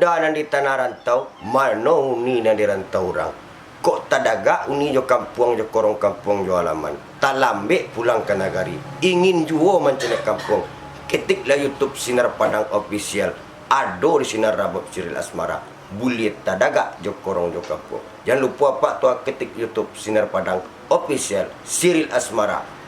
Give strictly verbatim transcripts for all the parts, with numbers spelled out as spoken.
Unda nan di tanah rantau, mano uni nan di rantau urang. Kok tadagak uni jo kampuang, jo korong kampuang, jo alaman. Talambek pulang ka nagari, ingin juo mancaliak kampuang. Ketiklah YouTube Sinar Padang Official, ado di sinan rabab sirih asmara. Buliah tadagak jo korong jo kampuang. Jan lupo apak tu ketik YouTube Sinar Padang Official, sirih asmara.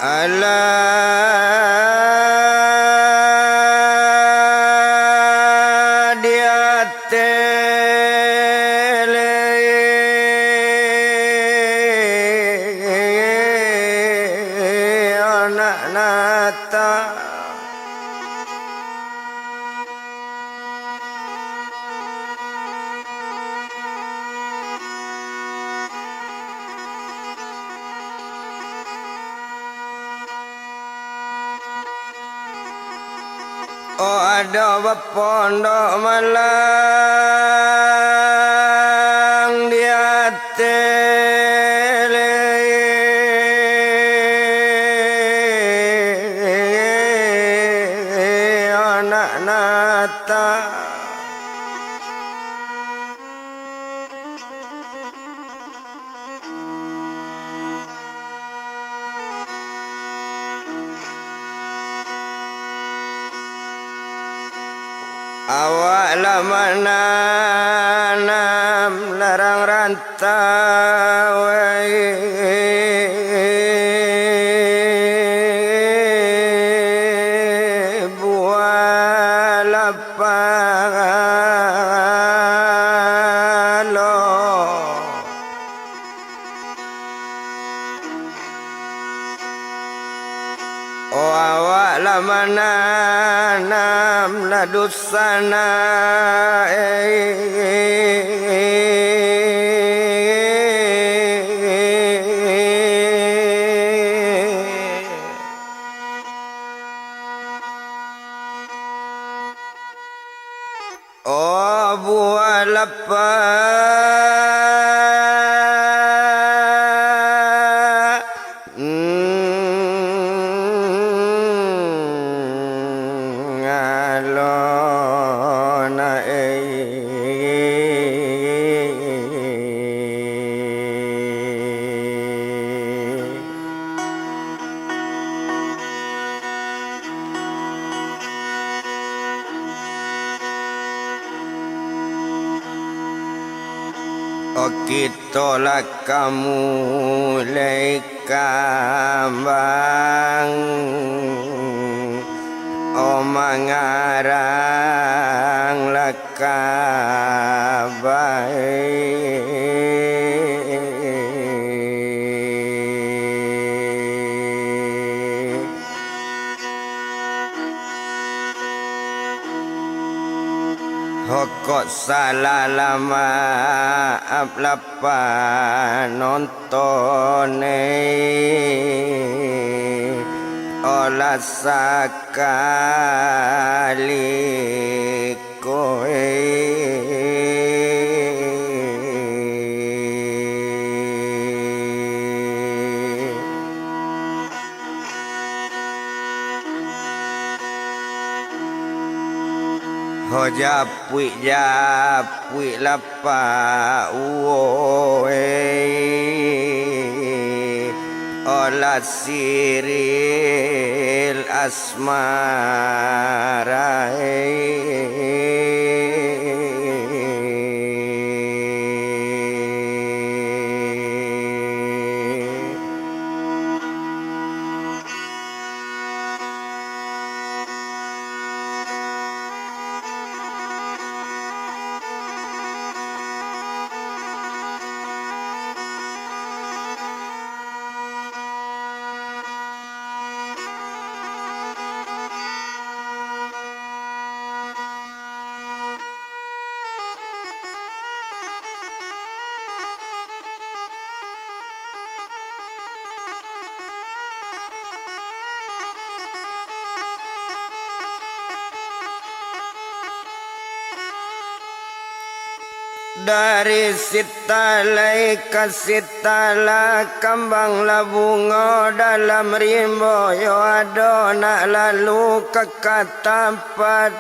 Alah di ateh anak nata. Oh, ado bapondok malang di ateh anak nata. Awak lah mananam larang rantau, buah lapalo. Oh, awak lah mananam lah dusanak, eh. Oh, buah lapalo. Okito lah ka mulai kambang, oh, mangarang lah ka bae. Hokok salah lah maaf lah panonton, eh, olah sakali ko, eh. Japuik-japuik lapak uwo, eh, olah siril asmara, eh. Dari sitala ka sitala, kambang lah bungo dalam rimbo, yo ado nak lalu ka ka tampat.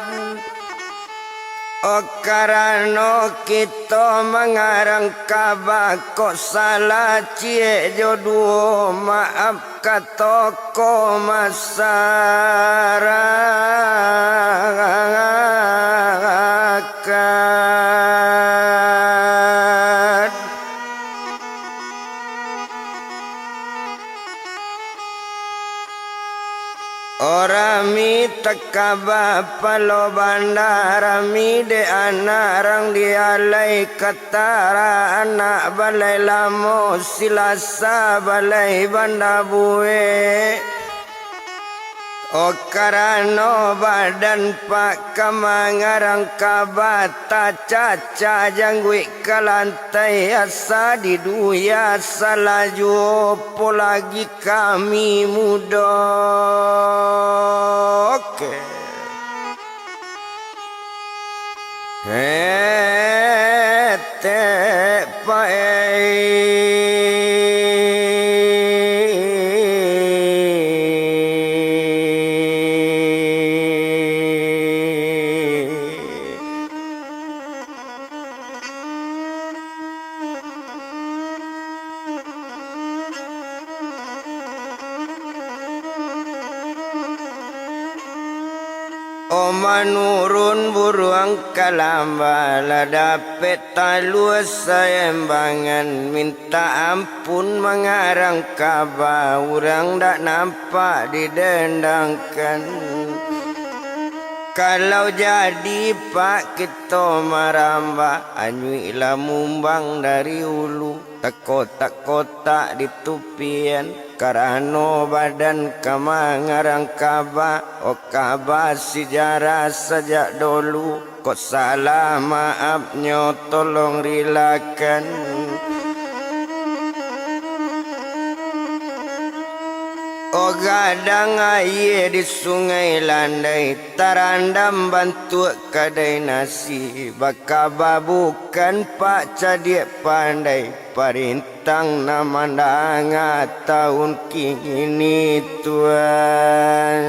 Oh, karano kito mangarang kaba, kok salah ciek jo duo, maaf kato ko masarakat. Oh, rami takaba palo banda, rami dek anak rang dialai katara, anak balai lamo silasa balai banda buek. Oh, karano badan pak ka mangarang kaba, tacacah jangguik ka lantai, asa diduya salajo, apo lagi kami mudo. Oke. Etek paei. Oh, manurun buruang kalamba, lah dapek talua saembangan, mintak ampun mangarang kaba, urang dak nampak didendangkan. Kalau jadi pak kito marambah, anyuik lah mumbang dari ulu. Takotak-kotak di tupian, karano badan ka mangarang kaba, oh, kaba sijarah sajak dolu, kok salah maafnyo tolong rilakan. Oh, gadang aia di Sungai Landai, tarandam bantuak kadai nasi, bakaba bukan pak cadiak pandai, parintang nan mandanga taun kini, Tuan.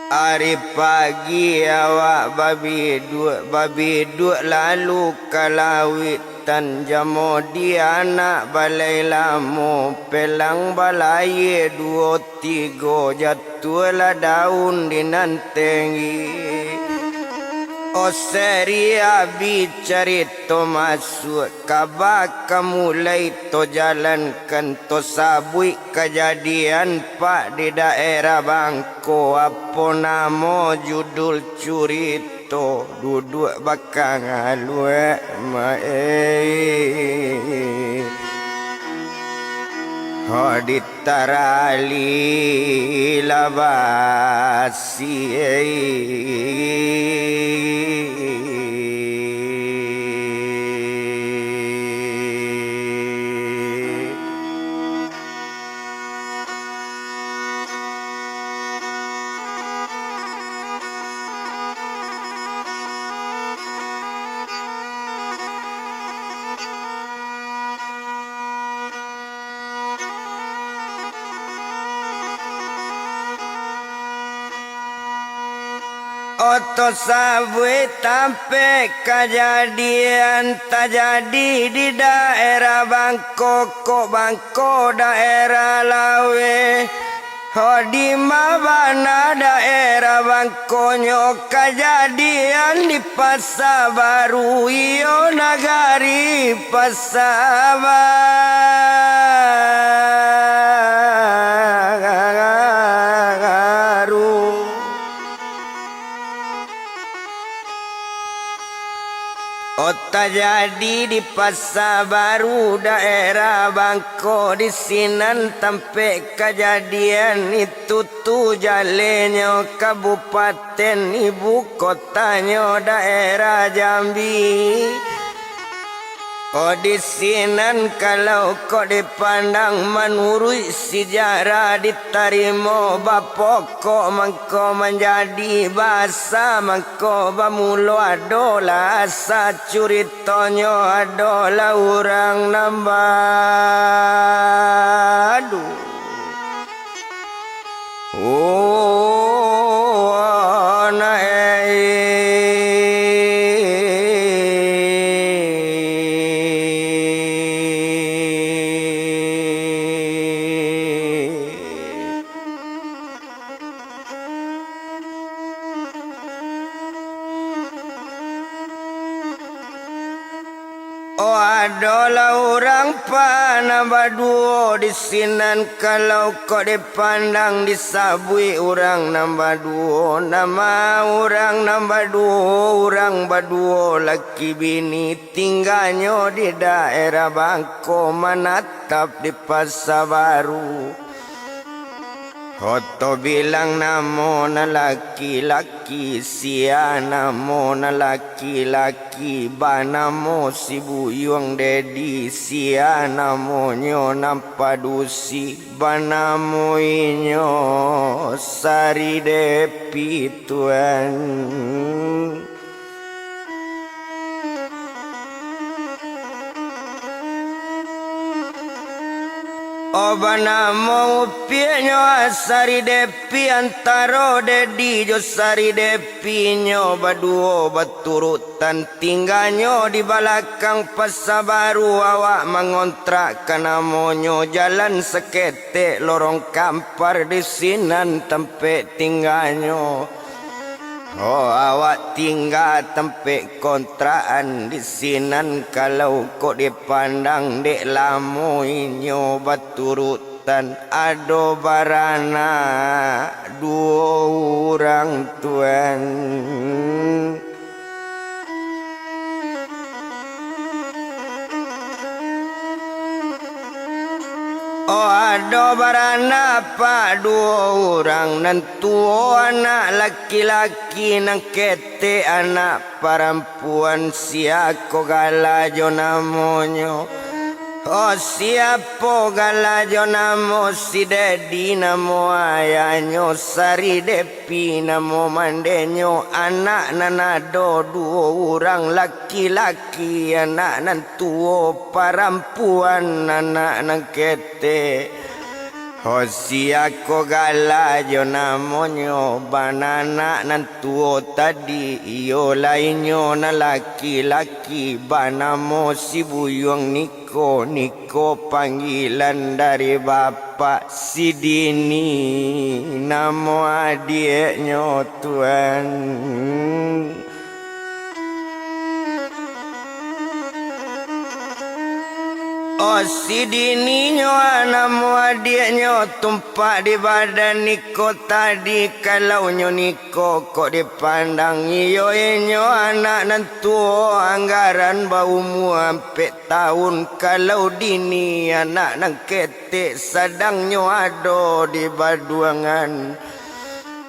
Ari pagi awak babiduak, babiduak lalu ka lauik. Tan jamo di anak balai lamo, pelang balayie duo tigo, jatuahlah daun di nan tenggi. Oseri abih carito masuak, kaba ka mulai to jalankan, to sabuik kajadian pak di daerah Bangko, apo namo judul curito. To duduak bakang aluak maeh, ho ditarali labasi. Oto sabuik tampek kajadian tajadi di daerah Bangko, kok Bangko daerah Lawe. Ho, di ma bana daerah Bangkonyo kajadian di Pasa Baru, iyo nagari Pasa Baru. Oh, tajadi di Pasa Baru, daerah Bangko, di sinan tampek kajadian itu tu jalenyo kabupaten, ibu kotanyo daerah Jambi. Oh, di sinan kalau kok dipandang manuruik sejarah ditarimo, bapokok mangko manjadi basa, mangko bamulo adolah asa curitonyo adolah urang nan badu. Oh, anak eh. Oh, adolah urang pa nan baduo di sinan, kalau kok dipandang disabuik urang nan baduo. Nama urang nan baduo? Urang baduo laki bini, tingganyo di daerah Bangko, manatap di Pasa Baru. Oto bilang namo nan laki-laki, sia namo nan laki-laki, banamo si Buyuang Dedi, sia namonyo nan padusi, banamo inyo Sari Depi, tuan. Oh, banamo upiaknyo Sari Depi, antaro Dedi jo Sari Depi nyo baduo baturutan, tingganyo di balakang Pasa Baru, awak mangontrak ka namonyo Jalan Saketek Lorong Kampar, di sinan tampek tingganyo. Oh, awak tingga tampek kontrakan di sinan, kalau kok dipandang dek lamo inyo baturutan, ado baranak duo urang, tuan. Oh, ado baranak apak duo urang, nan tuo anak laki-laki, nan ketek anak parampuan, sia ko gala jo namonyo. Oh, sia ko gala jo namo? Si Dedi namo ayahnyo, Sari Depi namo mandenyo, anak nan ado duo urang, laki-laki anak nan tuo, parampuan anak nan ketek. Oh, sia ko gala jo namonyo? Bana anak nan tuo tadi, iyo lah inyo nan laki-laki, banamo si Buyuang Niko, Niko panggilan dari bapak, si Dini namo adiaknyo, tuan. Oh, si Dini nyo namo adiaknyo, tumpak di badan Niko tadi. Kalau nyo Niko kok dipandang, iyo inyo anak nan tuo, anggaran baumua ampek taun. Kalau Dini anak nan ketek, sadangnyo ado di Baduangan.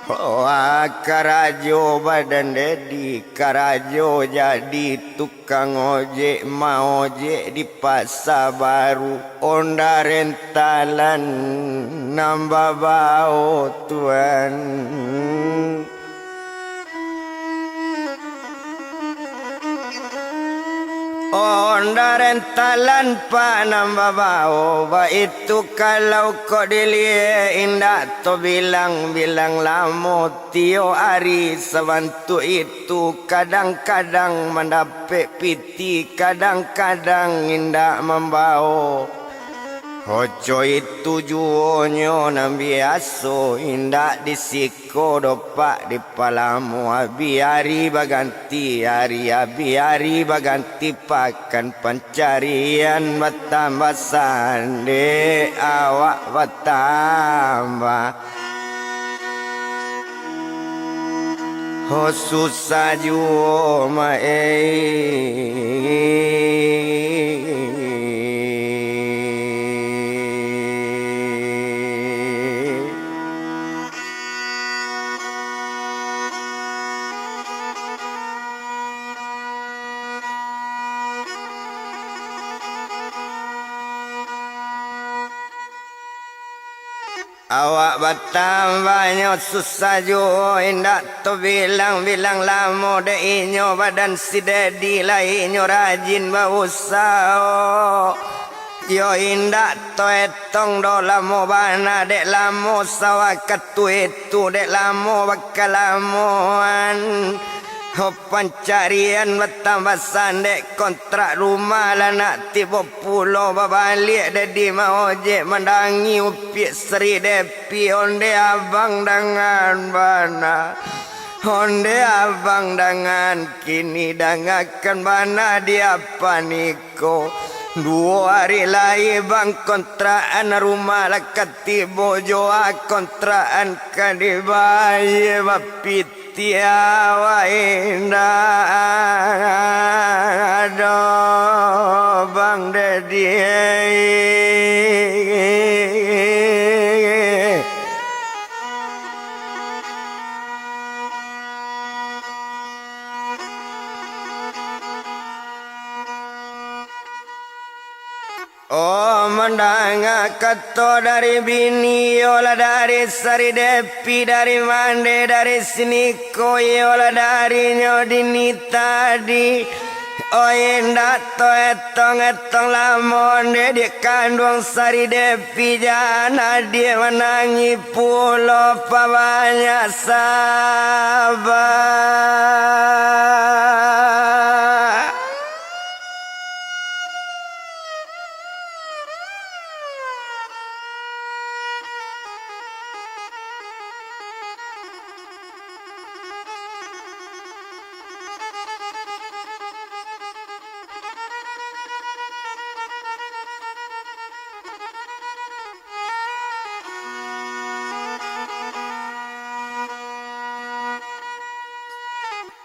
Wah, karajo badan Dedi, karajo jadi tukang ojek, maojek di Pasa Baru, onda rentalan nan babao, tuan. Onda rentalan pa nan babao, baitu kalau kok diliek indak to bilang-bilang lamo, tiok ari sabantuak itu, kadang-kadang mandapek piti, kadang-kadang indak mambao. Oco itu juonyo nan biaso, indak di siko dopak di palamo, abih ari baganti ari, abih ari baganti pakan, pancarian batambah sandek awak batambah. Ho susah juo ma ei. Awak batambahnyo susah juo, indak tabilang-bilang lamo, dek inyo badan si Dedi lai inyo rajin bausaho. Yo indak taetong doh lamo bana, dek lamo sawakatu itu, dek lamo bakalamoan. Ho pancarian batambah sandek, kontrak rumah lah nak tibo pulo, babaliak Dedi maojek mandangi upiak Sri Depi, onde abang dangan bana. Onde abang dangan kini, dangakan bana di apa niko. Duo ari lai bang kontrakan rumah lah ka tibo, jo a kontrakan ka dibayie bapit. Tiawa indak ado bang Dedi. Oh, mandanga kato dari bini, iyolah dari Sari Depi, dari mande, dari sini ko, iyolah darinyo dini tadi. Oh, indak to etong-etong lamo, nde di kanduang Sari Depi, jan adiak manangih pulo, pabanyak saba.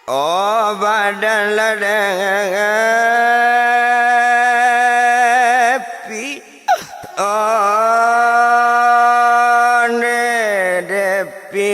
Oh, badan lah Depi. Oh, nde Depi.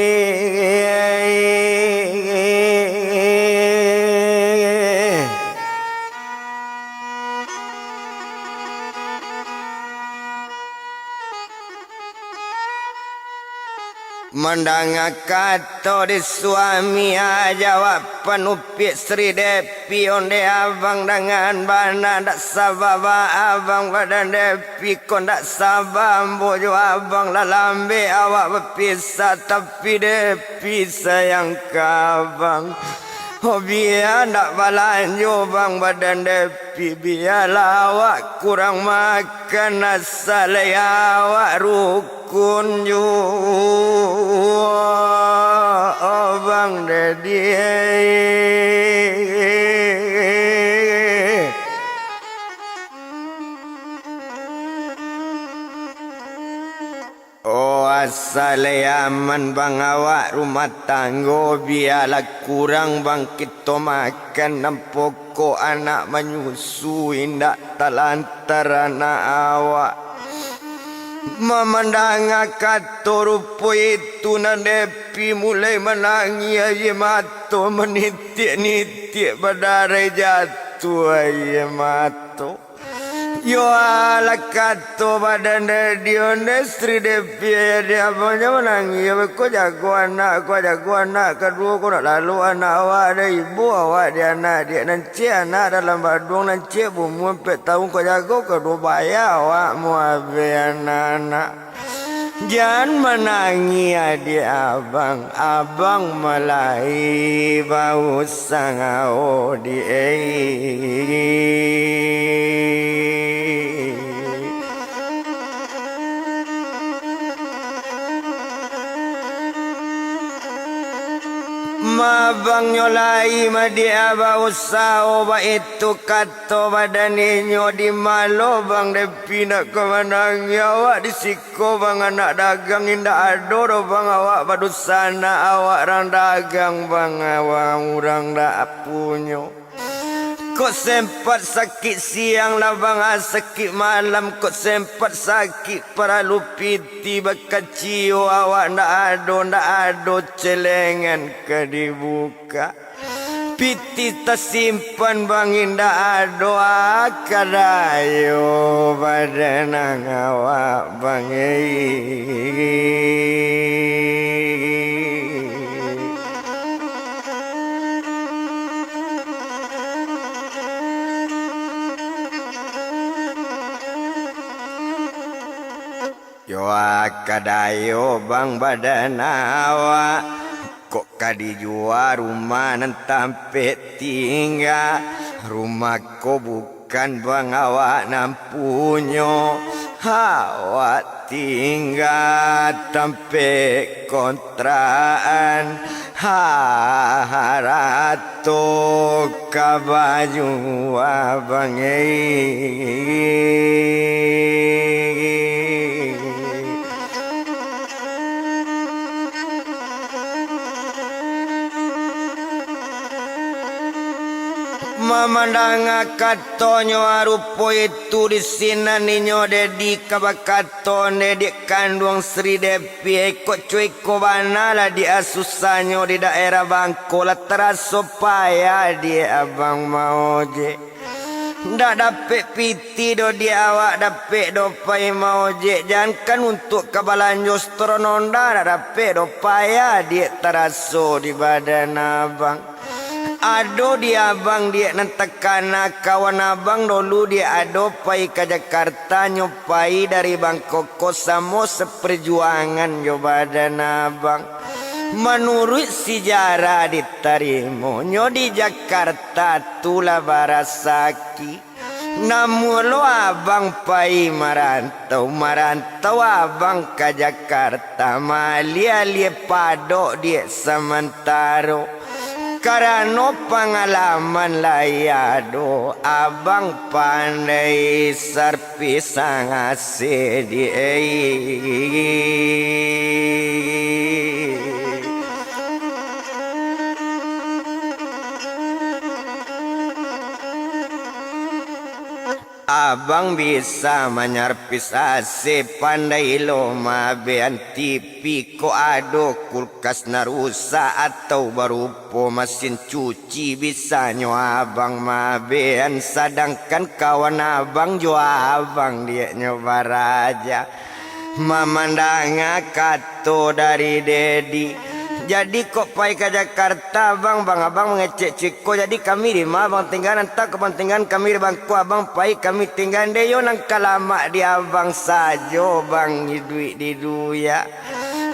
Mandanga kato di suami, ah, jawab panupiak Sri Depi, onde abang dangan bana, ndak saba ba abang badan Depi ko, ndak saba ambo jo abang, lah lambek awak bapisah, tapi Depi sayang ka abang. Oh, bia ndak balanjo bang badan Depi, bialah awak kurang makan, asa lai awak rukun juo, oh, bang Dedi. Oh, asa lai aman bang awak rumah tanggo, bialah kurang bang kito makan, nan pokok anak manyusu, indak talantar anak awak. Mamandanga kato rupo itu, nan Depi mulai manangih, aia mato manitiak-nitiak, badarai jatuah aia mato. Yo alah kato badan dek di onde Sri Devi, ayah di abang jan manangih, beko jago anak ko, jago anak kaduo ko, nak lalu anak awak dek ibu awak di anak diak, nan ciek anak dalam baduang, nan ciek baumua ampek taun ko, jago kaduo baya awak muabeh anak-anak. Jan manangih adiak abang, abang malahi bausang awo di ei. Ma abang nyo lai madiak bausaho baitu kato badan inyo, di malo bang Depi nak ka manangih awak di siko. Ko bang anak dagang indak ado doh bang, awak badunsanak, awak rang dagang bang, awak urang dak punyo. Kok sempat sakik siang lah bang, ah, sakik malam, kok sempat sakik paralu pitih, bakacio awak ndak ado, ndak ado celengan ka dibuka. Pitih tasimpan bang indak ado, ah, kadayo badanang awak bang, eh. Yo, ah, kadayo bang badan awak. Kok ka dijua rumah nan tampek tingga, rumah ko bukan bang awak nan punyo, awak tingga tampek kontrakan, harato ka bajua bang, eh. Mamandanga katonyo rupo itu, di sinan inyo Dedi ka bakato, Dedik kanduang Sri Depi, kok cuko bana lah di asusahnyo di daerah Bangko, lah taraso payah di abang maojek. Ndak dapek pitih doh diak awak, dapek doh pai maojek, jankan untuak ka balanjo strono ndak, ndak dapek doh payah diak taraso di badan abang. Ado di abang diak nan takana, kawan abang dolu diak ado pai ka Jakarta, nyo pai dari Bangkok ko samo saparjuangan jo badan abang. Manuruik sijarah ditarimo nyo di Jakarta tu lah barasaki. Namuah lo abang pai marantau, marantau abang ka Jakarta, maaliah-aliah padok diak samantaro. Karano pangalaman lai ado, abang pandai sar- pisang ase di ei. Abang bisa manyarpis ase, pandai lo maabean T V, kok ado kulkas nan rusak atau barupo masin cuci, bisanyo abang maabean, sadangkan kawan abang jo abang diaknyo baraja. Mamandanga kato dari Dedi, jadi kok pai ka Jakarta, bang, bang, abang mangecek ciko, jadi kami di ma abang tinggaan, antah kok abang tinggaan kami di Bangko, abang pai kami tinggaan, dek iyo nan ka lamak di abang sajo, bang, iduik di duya.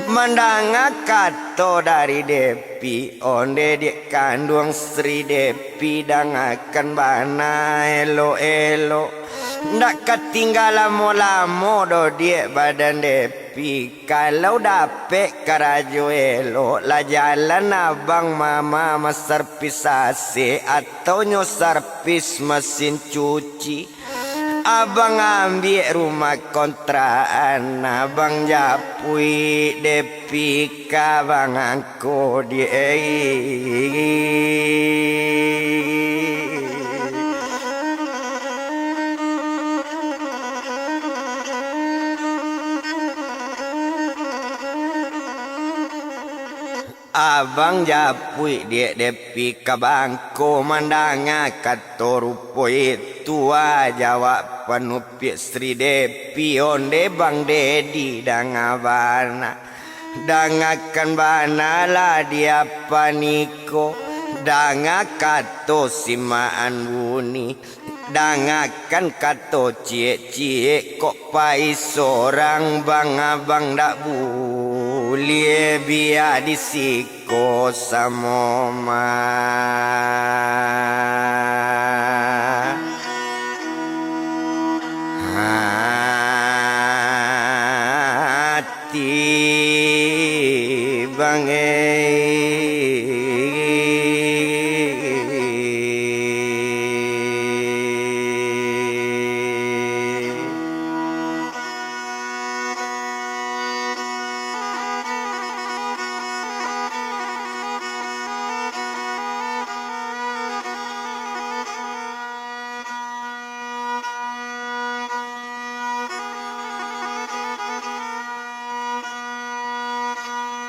Mandanga kato dari Depi, onde diak kanduang Sri Depi, dangakan bana elok-elok. Ndak ka tingga lamo-lamo doh diak badan Depi. Kalau dapek karajo elok, lah jalan abang mama masarpis ase atau nyo sarpis masin cuci. Abang ambiak rumah kontrakan, abang japuik Depi ka bang angko di ei. Abang japuik diak Depi ka Bangko, mandanga kato rupo itu, ah, jawab Panupiak Sri Depi, onde Bang Dedi, danga bana. Dangakan bana lah di apa niko, danga kato si Maan Buni. Dangakan kato ciek-ciek, kok pai sorang Bang, abang dak buliah bia di siko samo ma. Ati bangai.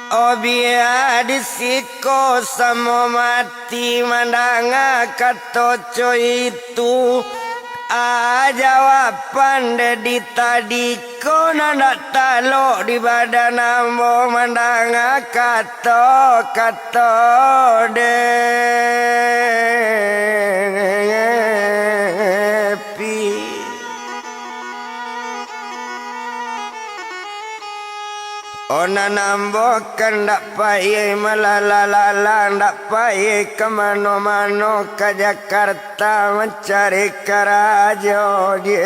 Obia di siko samo mati mandanga kato co itu. A jawaban Dedi tadi ko nan dak talok di badan ambo mandanga kato-kato Depi. Onan ambo kan dak pai malala-lala, dak pai ka mano-mano, ka Jakarta mancari karajo, je.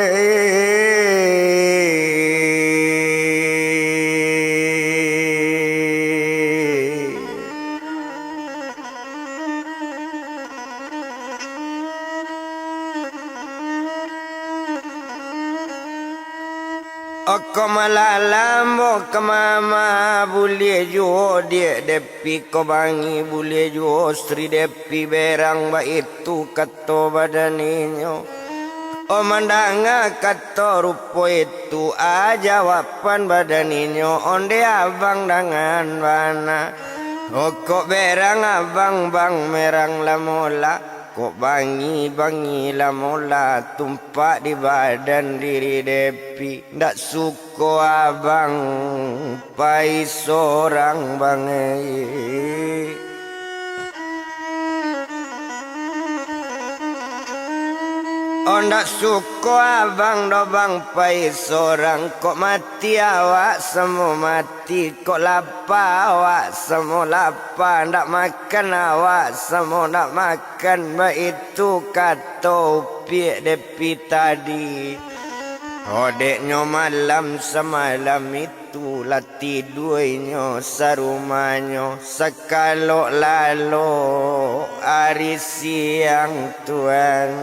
Oko malala ambo ka mama, buliah juo diak Depi ko bangi, buliah juo Sri Depi berang, baitu kato badan inyo. O mandanga kato rupo itu, a jawaban badan inyo, onde abang dangan bana. Okok berang abang, bang merang lah mola. Kok bangi, bangi lah mola, tumpak di badan diri Depi. Ndak suko abang pai sorang bangai. O ndak suko abang doh bang pai sorang, kok mati awak samo mati, kok lapa awak samo lapa, ndak makan awak samo ndak makan, baitu kato upiak Depi tadi. Odeknyo malam samalam itu lah tidua inyo sarumahnyo, sakalok lalok ari siang tuan.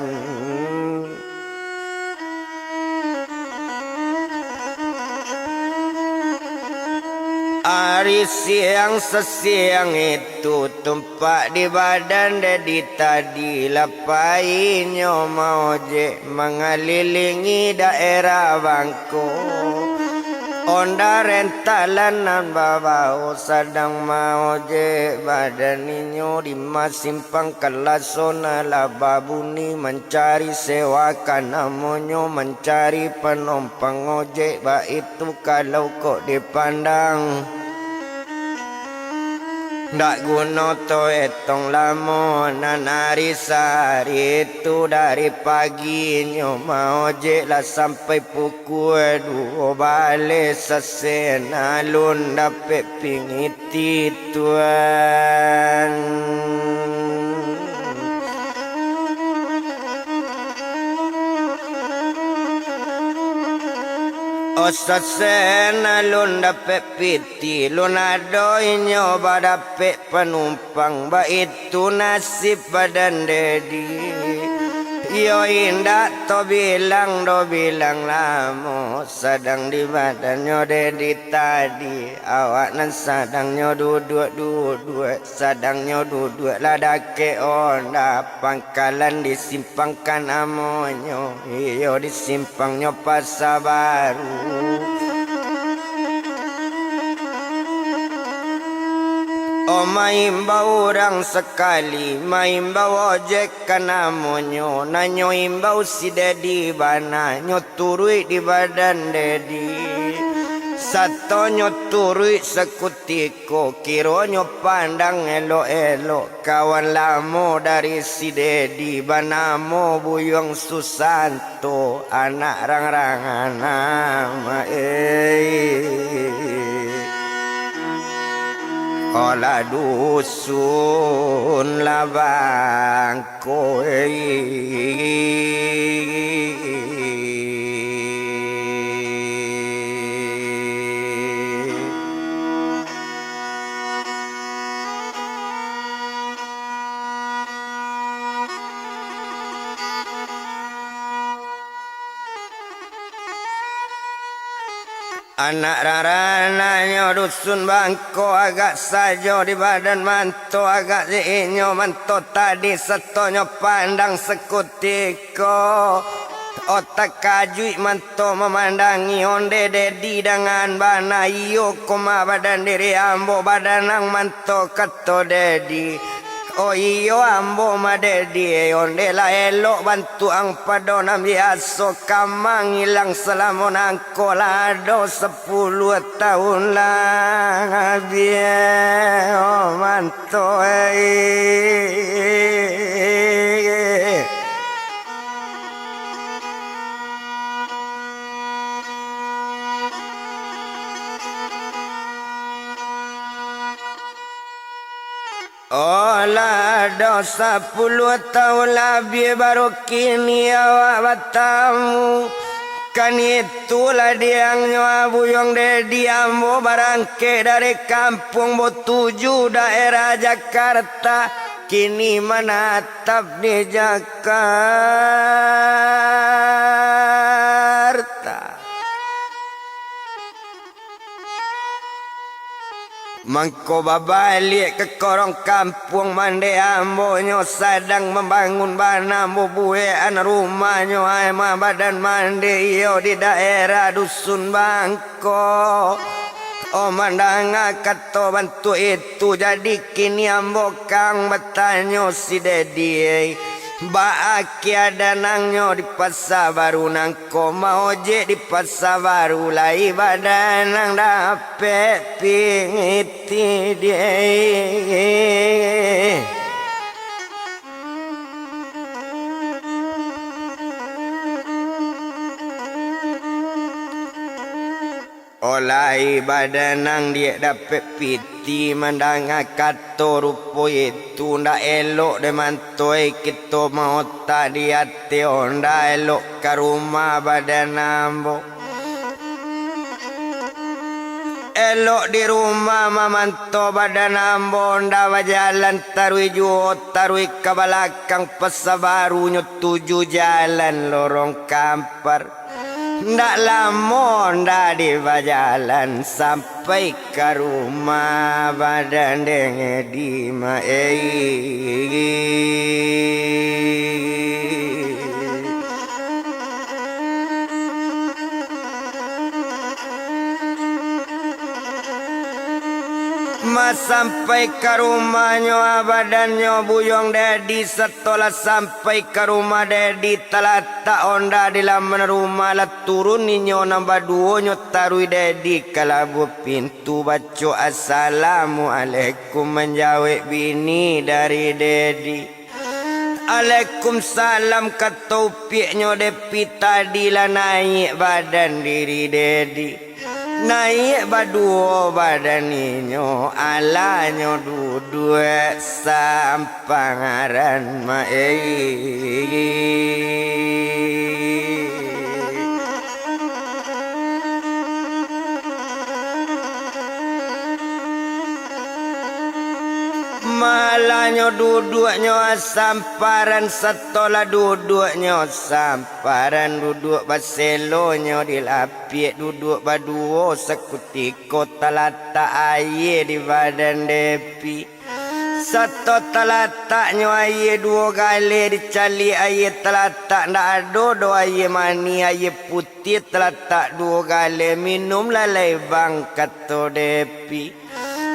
Ari siang sasiang itu tumpak di badan Dedi tadi, lah pai inyo maojek mangalilingi daerah Bangko. Onda rentalan nan babao sadang maojek, badan inyo di masimpang kalaso nan lah babuni mancari sewa, ka namonyo mancari panompang ojek, baitu kalau kok dipandang. Ndak guno to etong lamo, nan ari sahari tu dari pagi inyo maojek lah sampai pukua duo baleh sasen alun dapek pingiti tuan. O sasen alun dapek piti, lun ado inyo badapek panumpang, baitu nasib badan Dedi. Iyo indak to bilang do bilang lamo, sadang di badannyo Dedi tadi, awak nan sadangnyo duduak-duduak, sadangnyo duduak lah dakek onda, pangkalan di simpang ka namonyo, iyo di simpangnyo Pasa Baru. O Maimbau urang sakali, maimbau ojek ka namonyo, nan nyo imbau si Dedi bana, nyo turuik di badan Dedi. Sato nyo turuik sakutiko, kironyo pandang elok-elok, kawan lamo dari si Dedi, banamo Buyuang Susan. Tu anak rang-rangan nama, eh. Olah dusun lah bangko, eh. Anak rarananyo Dusun Bangko agak sajo di badan manto, agak di inyo manto tadi, satonyo pandang sakutiko. Otak kajuik manto mamandangi onde Dedi dangan bana, iyo ko ma badan diri ambo badan nan manto kato Dedi. Oh iyo, ambo ma Dedi, onde lah elok bantuak ang pado nan biaso, ka mangilang salamo nangko lah ado sapuluah tahun lah biaso manto, eh. Oh, lah ado sapuluah taun labiah baru kini awak batamu. Kan itulah diangnyo Buyuang Dedi, ambo barangkek dari kampuang Botuju daerah Jakarta, kini manatap di Jakarta. Mangko babaliak ka korong kampuang, mandeh ambo nyo sadang mambangun bana bubuekan rumahnyo, ai ma badan mandeh iyo di daerah Dusun Bangko. Oh, mandanga kato bantuak itu, jadi kini ambo kang batanyo si Dedi, eh, baa keadaannyo di Pasa Baru nang ko maojek di Pasa Baru, lai badan nan dapek pitih di. Oh, lai badan nan diak dapek pitih, mandanga kato rupo itu, ndak elok dek manto, eh, kito maotak di ateh, oh, ndak elok ka rumah badan ambo. Elok di rumah mamanto badan ambo, ndak bajalan taruih juo, taruih ka balakang Pasa Baru nyo tuju jalan lorong Kampar. Ndak lamo ndak di bajalan, sampai ka rumah badan dek Edi ma, eh. Ma sampai ka rumahnyo, badannyo Buyuang Dedi, satolah sampai ka rumah Dedi, talatak onda di laman rumah, lah turun inyo nan baduonyo taruih Dedi ka labuah pintu, baco assalamualaikum manjawek bini dari Dedi. Alaikumsalam, kato upiaknyo Depi tadi lah naiak badan diri Dedi. Naiak baduo badan inyo, alanyo duduak samparan ma, eh. Malanyo duduaknyo samparan, satolah duduaknyo samparan, duduak baselonyo di lapiak, duduak baduo, sakutiko talatak aia di badan Depi. Sato talataknyo aia duo galeh, dicaliak aia talatak, ndak ado doh aia manih, aia putiah talatak duo galeh, minumlah lai bang, kato Depi.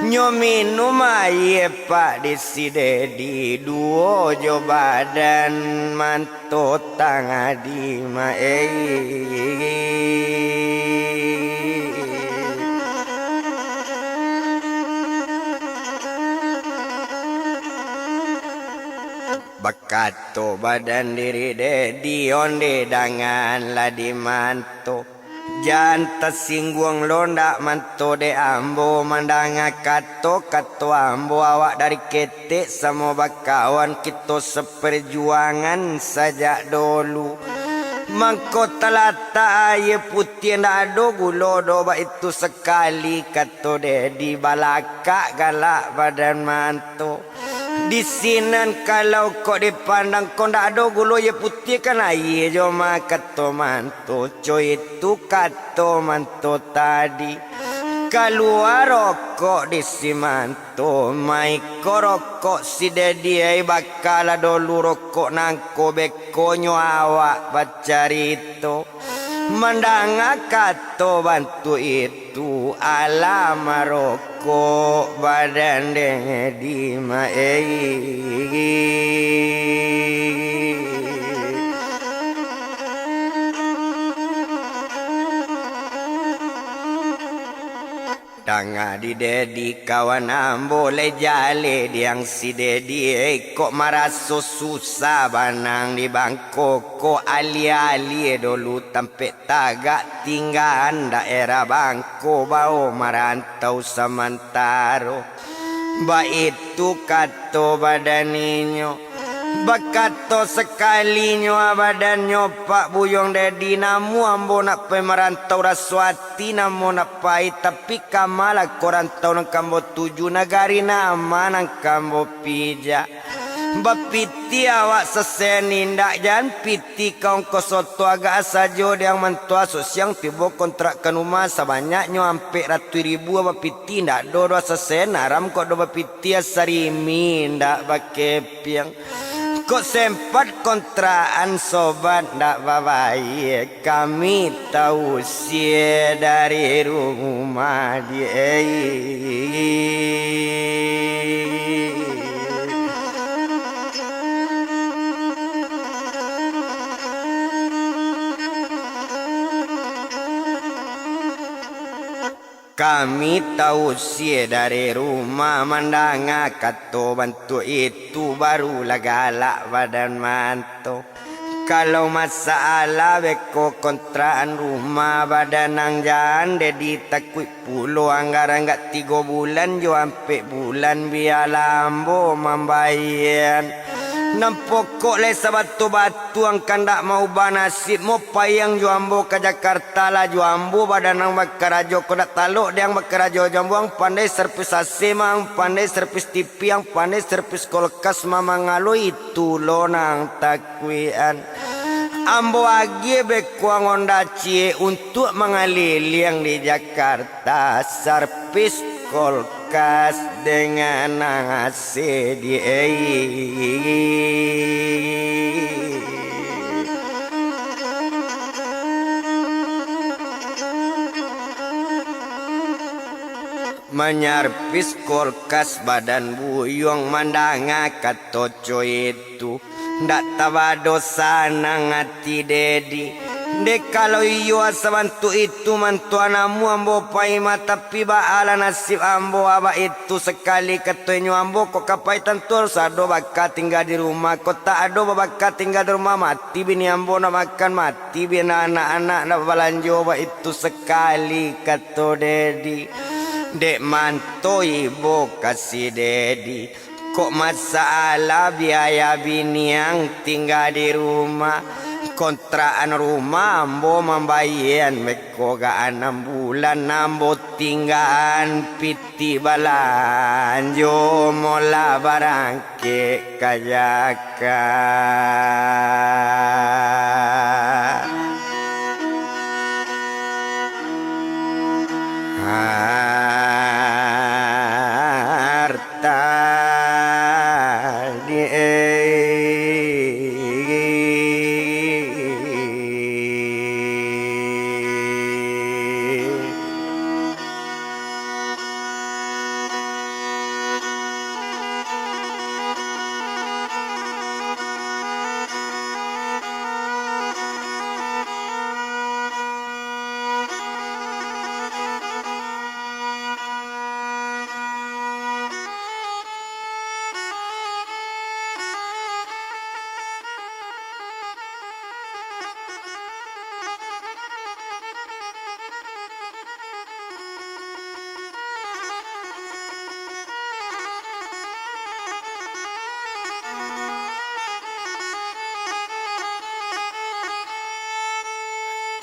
Nyo minum aia pak di si Dedi, duo jo badan manto tangah di ma-, ei. Bakato badan diri Dedi, onde dangan lah di manto. Jan tasingguang lo ndak manto dek ambo mandanga kato-kato ambo, awak dari ketek samo bakawan kito saparjuangan sajak dolu. Mangko talatak aia putiah ndak ado gulo doh, baitu sakali kato Dedi, balakak galak badan manto. Di sinan kalau kok dipandang ko ndak ado gulo, aia putiah kan aia jo ma kato manto, co itu kato manto tadi. Kalua rokok di si manto, mai ko rokok si Dedi, ai bakalah dolu rokok nangko, beko nyo awak bacarito. Mandanga kato bantuak itu, alah marokok badan Dedi ma-, ei. Danga di Dedi kawan ambo, lai jaleh diang si Dedi, eh, kok maraso susah banang di bangko ko, alie-alie dolu tampek tagak, tinggaan daerah bangko, bao marantau samantaro. Baitu kato badan inyo. Bakato sakalinyo badannyo, Pak Buyuang Dedi, namuah ambo nak pai marantau, raso ati namuah nak pai, tapi ka ma lah ko rantau nan ka ambo tuju, nagari nan ma nan ka ambo pijak. Bapiti awak sasen indak, jan piti ka ongko soto, agak sajo diang mantua sok siang tibo, kontrakan rumah sabanyaknyo ampek ratuih ribu, bapiti indak do, do sasen, haram kok do bapiti, asarimi indak bakepiang. Kok sempat kontrakan sobat ndak babayia, kami tausia dari rumah di, ei. Kami tausia dari rumah, mandanga kato bantuak itu, barulah galak badan manto. Kalau masalah beko kontrakan rumah, badan nan jan Dedi takuik pulo, anggaran agak tigo bulan jo ampek bulan, bialah ambo mambayia. Nan pokok lai sabatua-batua, ang kandak maubah nasib, mo paiang jo ambo ka Jakarta lah jo ambo, badan ang bakarajo ko dak talok dek ang bakarajo jo ambo, ang pandai servis A C mah, ang pandai servis T V, ang pandai servis kulkas mah, mangalo itu lo nan takuikan. Ambo agiah beko ang Honda Civic untuak mangaliliang di Jakarta, servis kulkas dengan A C di, ei. Manyarvis kulkas badan Buyuang, mandanga kato co itu, ndak tabado sanang ati Dedi. Dek kalau iyo asa bantuak itu mantua namuah ambo pai mah, tapi baalah nasib ambo, abak itu sakali kato inyo, ambo kok ka pai tantu harus ado baka tingga di rumah, kok tak ado babaka tingga di rumah, mati bini ambo nak makan, mati bini anak-anak nak balanjo, baitu sakali kato Dedi. Dek manto ibo ka si Dedi. Kok masalah biaya bini ang tingga di rumah, kontrakan rumah ambo mambayia, beko ka anam bulan ambo tinggaan piti balanjo, molah barangkek ka Jakarta. Harta di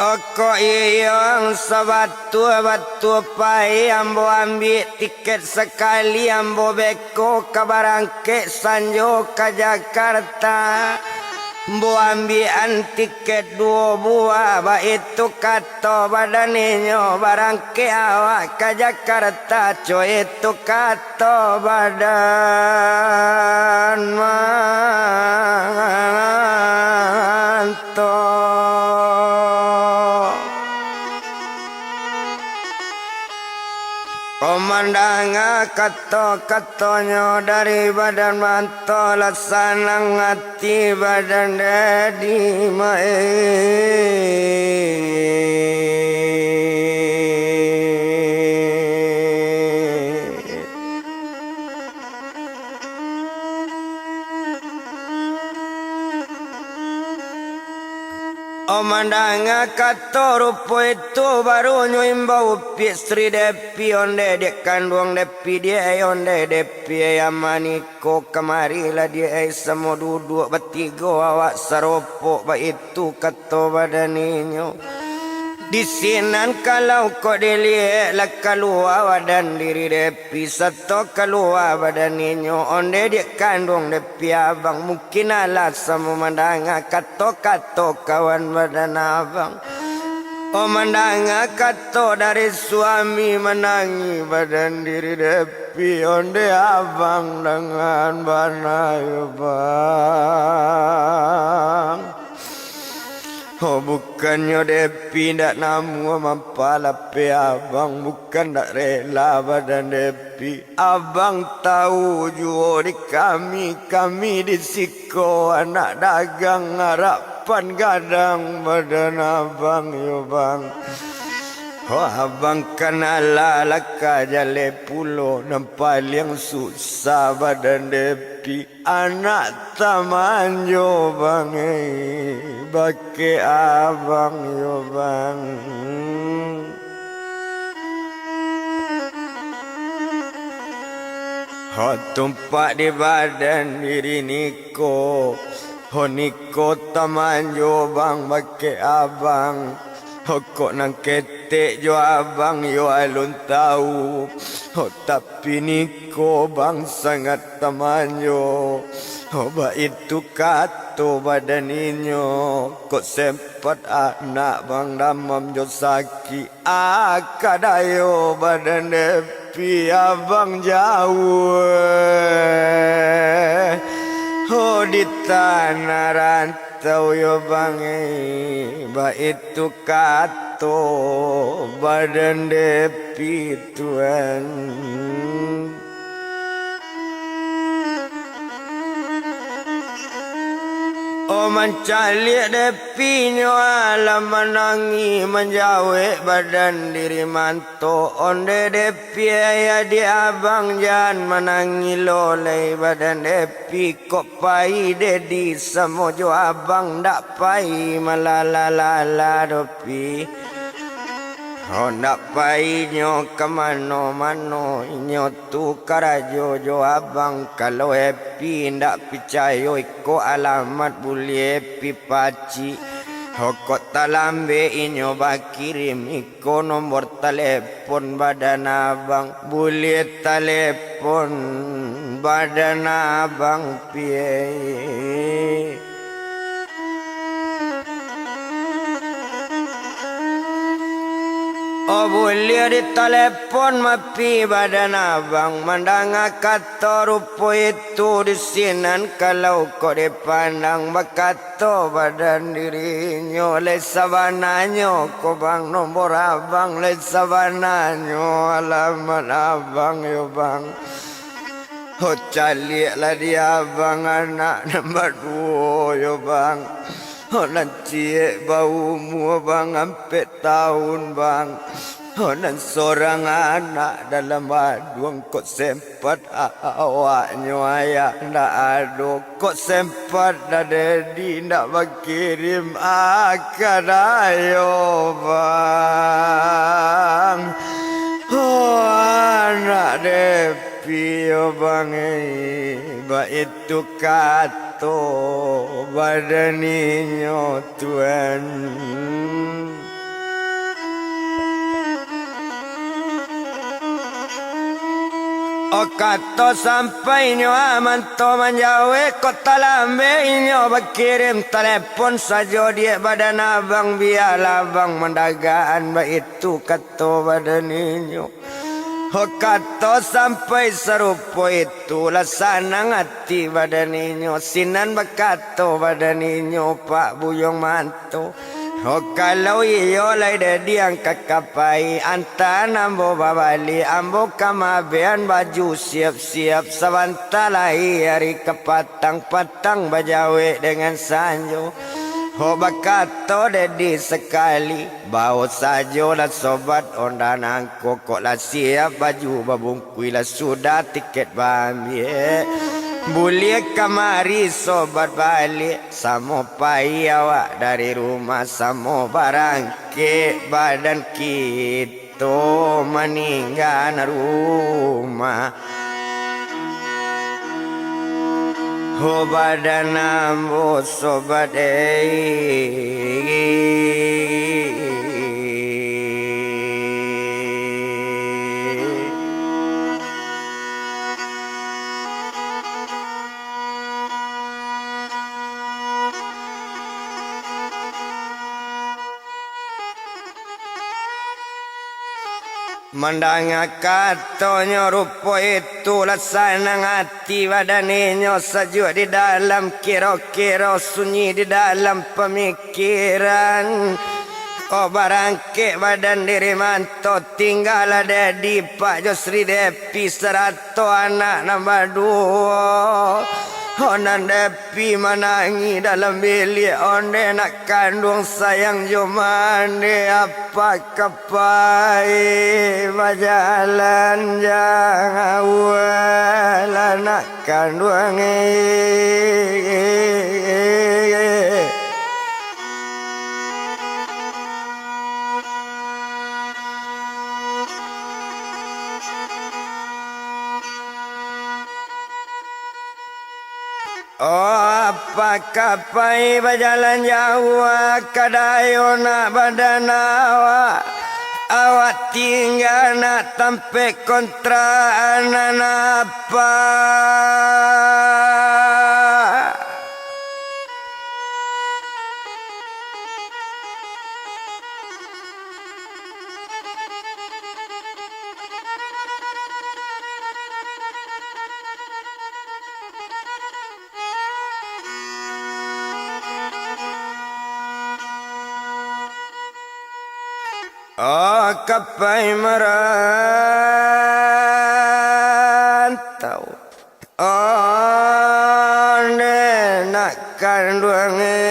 Oko iyo ang sabatua-batua pai, ambo ambiak tiket sakali, ambo beko ka barangkek sanjo ka Jakarta. Ambo ambiakan tiket duo buah, baitu kato badan inyo, barangkek awak ka Jakarta, co itu kato badan manto. Ko mandanga kato-katonyo dari badan manto, lah sanang ati badan Dedi Maek. Oh, mandanga kato rupo itu, barunyo imbau piak Sri Depi, ondeh diak kanduang Depi, diak ai ondeh Depi, ai amaniko kamarilah diak ai, samo duduak batigo awak saropok, baitu kato badan inyo. Di sinan kalau kok diliek, lah kalua badan diri Depi, sato kalua badan inyo, ondeh diak kanduang Depi abang, mungkin alah samo mandanga kato-kato kawan badan abang. Oh, mandanga kato dari suami, manangih badan diri Depi, ondeh abang dangan bana yo bang. Oh, bukannyo Depi ndak namuah mampalapeh abang, bukan ndak rela badan Depi. Abang tahu juo di kami, kami di siko anak dagang arapan gadang badan abang yo bang. Oh, abang kan alah lah ka jaleh pulo, nan paliang susah badan Depi. Anak tamanjo bang, eh, bakeh abang yo bang. Ho tumpak di badan diri niko, ho niko tamanjo bang, bakeh abang. Ho kok nan ketek jo abang yo alun tahu. Ho tapi niko bang sangat tamanjo. Ho baitu kato badan inyo. Kok sempat anak bang damam jo sakik. Akadayo badan Depi abang jauah. Ho di tanah rantau. Tau yo bang, eh, baitu kato badan Depi tuan. Oh, mancaliak Depi nyo alah manangih, manjawek badan diri manto, ondeh Depi ayah di abang, jan manangih lo lai badan Depi. Pi kok pai Dedi samo jo abang, ndak pai malala-lala doh Pi. Ho ndak pai nyo ka mano-mano, inyo tu karajo jo abang. Kalau Epi ndak picayo, iko alamat buliah Epi pacik. Ho kok talambek inyo bakirim, iko nomor talepon badan abang, buliah talepon badan abang Pi. Oh, buliah ditalepon ma Pi badan abang, mandanga kato rupo itu di sinan, kalau kok dipandang bakat to badan dirinyo, lai sabananyo ko bang, nomor abang, lai sabananyo alamat abang yo bang. Ho caliaklah di abang anak nan baduo yo bang. Ho nan ciek baumua bang, ampek taun bang. Ho nan sorang anak dalam aduang, kok sempat a-, awaknyo ayah ndak ado, kok sempat Dedi ndak bakirim akadayo bang. Ho anak Depi yo bang, eh, baitu kato badan inyo tuan. Oh, kato sampai inyo amanto manjawek, kok talambek inyo bakirim talepon sajo, diak badan abang, bialah abang mandagakan, baitu kato badan inyo. Oh, kato sampai sarupo itu, lah sanang ati badan inyo, sinan bakato badan inyo, Pak Buyuang Manto. Oh, kalau iyo lai dek diang ka kapai, antaan ambo babaliak, ambo ka mabean baju siap-siap, sabanta lai ari ka patang, patang bajawek dengan sanjo. Oh, bakato Dedi sakali, bao sajolah sobat, onda nangko kok lah siap baju babungkuih, lah sudah tiket baambiak. Buliah kamari sobat baliak. Samo pai awak dari rumah, samo barangkek badan kito maninggan rumah. Ho badan ambo sobat, eh. Mandanga katonyo rupo itu, lah sanang ati badan inyo, sajuak di dalam kiro-kiro, sunyi di dalam pamikiran. Oh, barangkek badan diri manto, tinggalah Dedi Pak jo Sri Depi sarato anak nan baduo. Oh, nan Depi manangih dalam biliak, onde nak kanduang sayang jo mande, apa ka pai bajalan jauah lah nak kanduang, eh. Oh, apa ka pai bajalan jauah, kadayo nak badan awak, awak tingga nak tampek kontrakan apa? Oh, ka pai marantau. Onde nak kanduang, eh.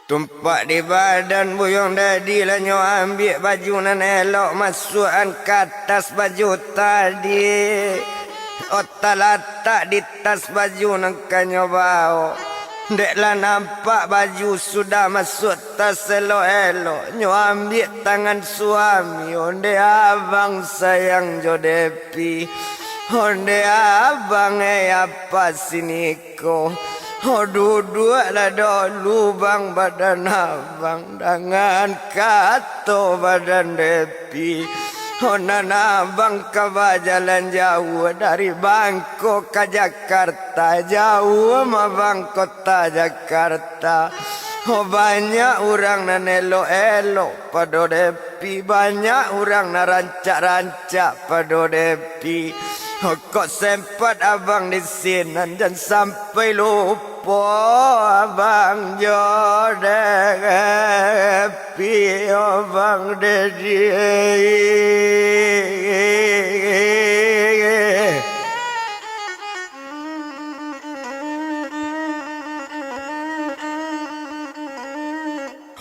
Tumpak di badan Buyuang Dedi, lah nyo ambiak baju nan elok, masuakan ka tas baju tadi. Oh, talatak di tas baju nan ka nyo bao. Dek lah nampak baju sudah masuak tas elok-elok, nyo ambiak tangan suami, onde abang sayang jo Depi. Onde abang, eh, apa sini ko. Oh, duduaklah dulu, bang, badan abang, dangan kato badan Depi. Oh, nan abang ka bajalan jauah dari Bangkok ka Jakarta, jauah mah, bang, kota Jakarta. Oh, banyak urang nan elok-elok pado Depi, banyak urang nan rancak-rancak pado Depi. Kok sempat abang di sinan, jan sampai lupo abang jo Depi, abang Dedi.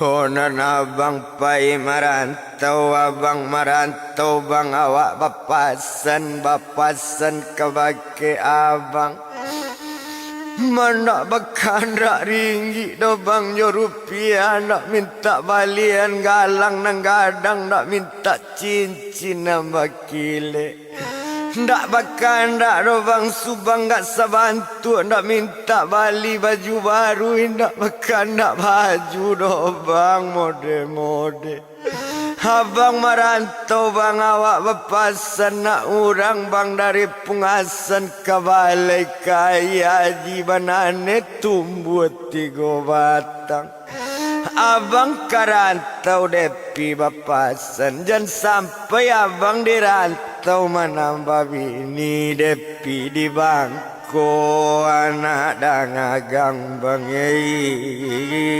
Oh, nan abang pai marantau, abang marantau, bang, awak bapasan, bapasan kabake abang. Mandak bakandak ringgik doh, bang, jo rupiah, nak mintak balian galang nan gadang, nak mintak cincin nan bakilek. Ndak bakandak doh bang, subang gak sabantuak, ndak mintak bali baju baru, indak bakandak baju doh bang, mode-mode. Abang marantau bang, awak bapasan nak urang bang, dari Pungasan ka Balai Kaya, Aji Banane tumbuah tigo batang. Abang ka rantau Depi bapasan, jan sampai abang di rantau manambah bini Depi di bangko anak dang agang bang ei.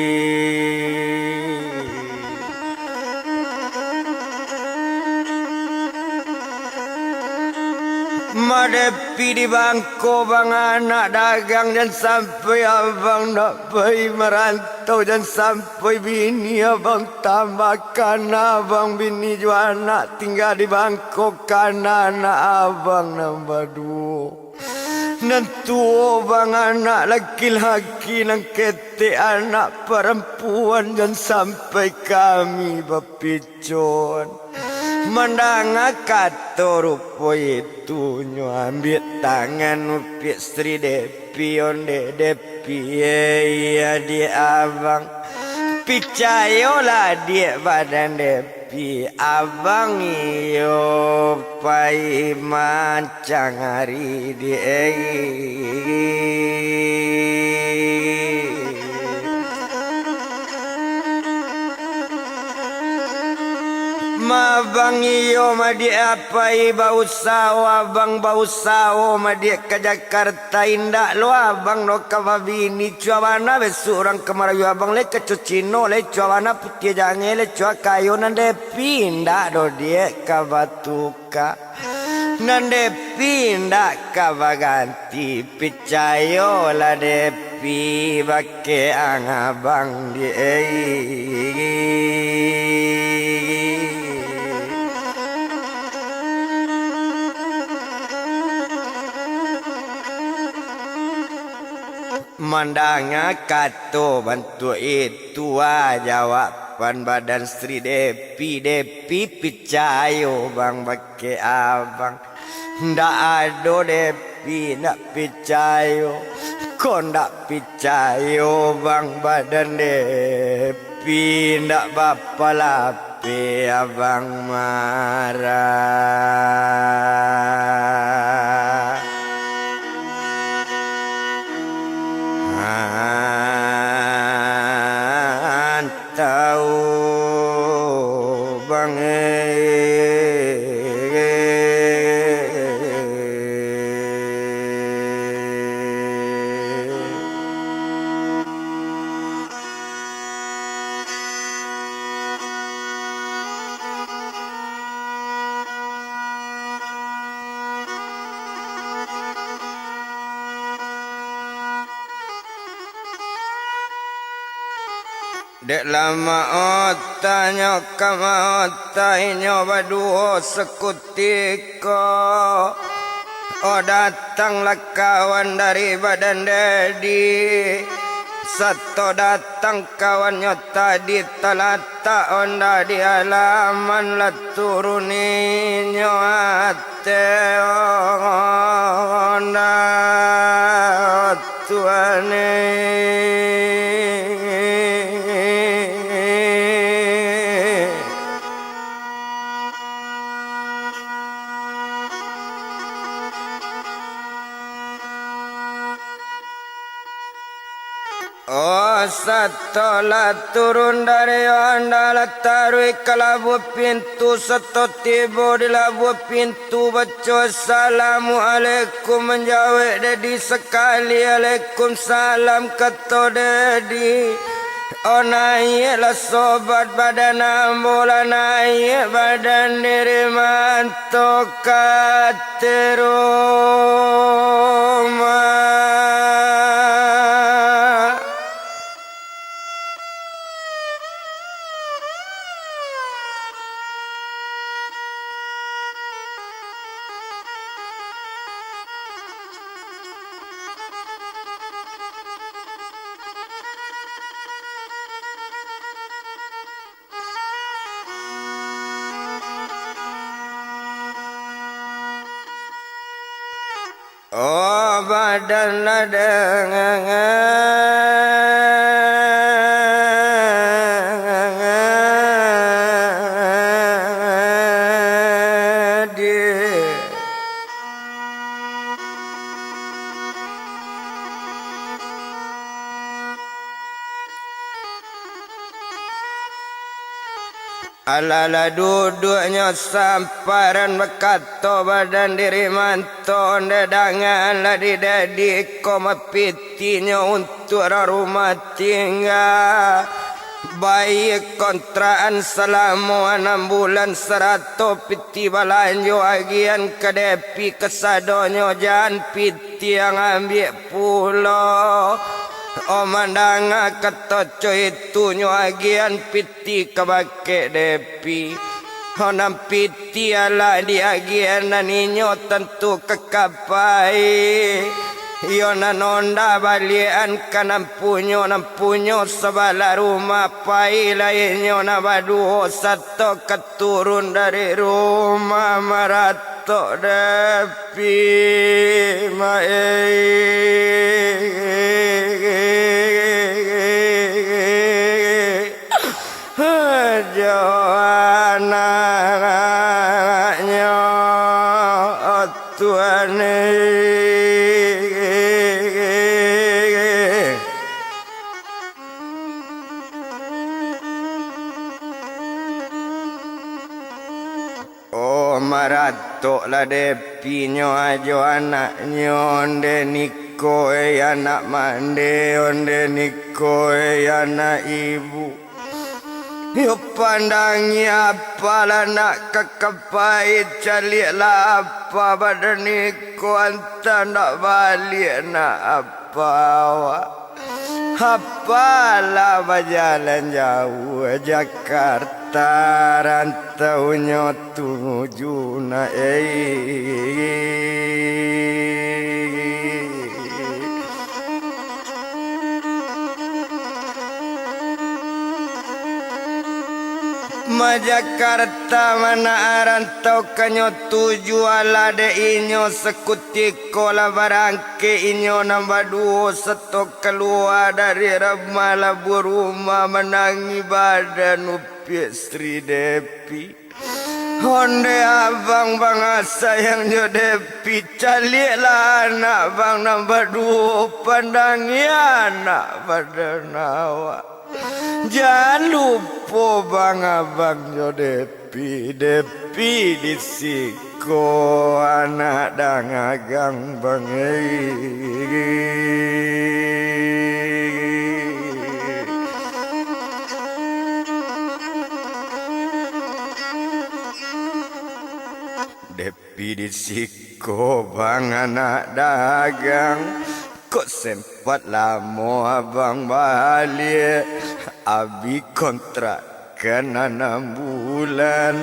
Madepi di bangko bang anak dagang, jan sampai abang ndak pai marantau, jan sampai bini abang tambah kana, abang bini jo anak tingga di bangko kana, anak abang nambah duo. Nan tuo bang anak laki-laki, nan ketek anak parampuan, jan sampai kami bapicuan. Mandanga kato rupo itu, nyo ambiak tangan upiak Sri Depi, ondeh Depi, eh, iya diak abang. Picayolah diak badan Depi, abang iyo pai mancangari diak ei. Ma abang iyo madiak apai bausawo, abang bausawo madiak ka Jakarta, indak lo abang no ka babini, cua bana besuk urang ka marayu abang, le kaco Cino, le cua bana putiah jange, le cua kayo nan Depi, indak do diak ka batuka. Nan Depi indak ka baganti, picayolah Depi bakeh ang abang di ei. Mandanga kato bantuak itu, ah, jawaban badan Sri Depi, Depi picayo bang bakeh abang. Ndak ado Depi ndak picayo, kok ndak picayo bang badan Depi ndak bapalape abang marah. Antau bang. Dek lah maota nyo ka maota inyo baduo sakutiko. Oh, datanglah kawan dari badan Dedi. Sato datang kawannyo tadi, talatak onda di alaman, lah turun inyo ate onda. Tuhan eh. Oh, sato lah turun dari onda, lah taruih ka labuah pintu, sato tibo di labuah pintu, tu baco, "Assalamualaikum," manjawek Dedi sakali, "Alaikumsalam," kato Dedi. Oh, naiaklah sobat badan ambo, lah naiak badan diri manto ka ateh rumah. Badan ladang di. Alah lah duduaknyo samparan, bakato badan diri manto, ondeh dangan lah didadi ko mapitinyo untuak urang rumah tingga. Bayia kontrakan salamo anam bulan sarato piti balanjo agian ka Depi kasadonyo, jan piti ang ambiak pulo. Oh, mandanga kato co itu, nyo agian piti ka bakeh Depi. Oh, nan piti alah diagian nan inyo tantu ka kapai. Iyo nan onda baliakan ka nan punyo, nan punyo sabalah rumah, pai lai inyo nan baduo sato ka turun dari rumah maratok Depi, ma-, jo anaknyo tuan. Oh, maratoklah Depinyo jo anaknyo, ondeh niko, eh, anak mande, ondeh niko, eh, anak ibu. Yo pandangi apalah nak ka kapai, caliaklah apa badan niko, antah nak baliak nak apa awak. Apalah bajalan jauah Jakarta, rantaunyo tuju nak, eh. Ma Jakarta, ma nak rantau ka nyo tuju, alah dek inyo sakutiko lah barangkek inyo nan baduo sato kalua dari rumah, labuah rumah, manangih badan upiak Sri Depi. Ondeh abang bangah sayang jo Depi, caliaklah anak bang nan baduo, pandangi anak badan awak. Jan lupo bang abang jo Depi, Depi di siko anak dang agang bang, eh. Depi di siko bang anak dagang, kok sempat lamo abang baliak, abih kontrak kan anam bulan.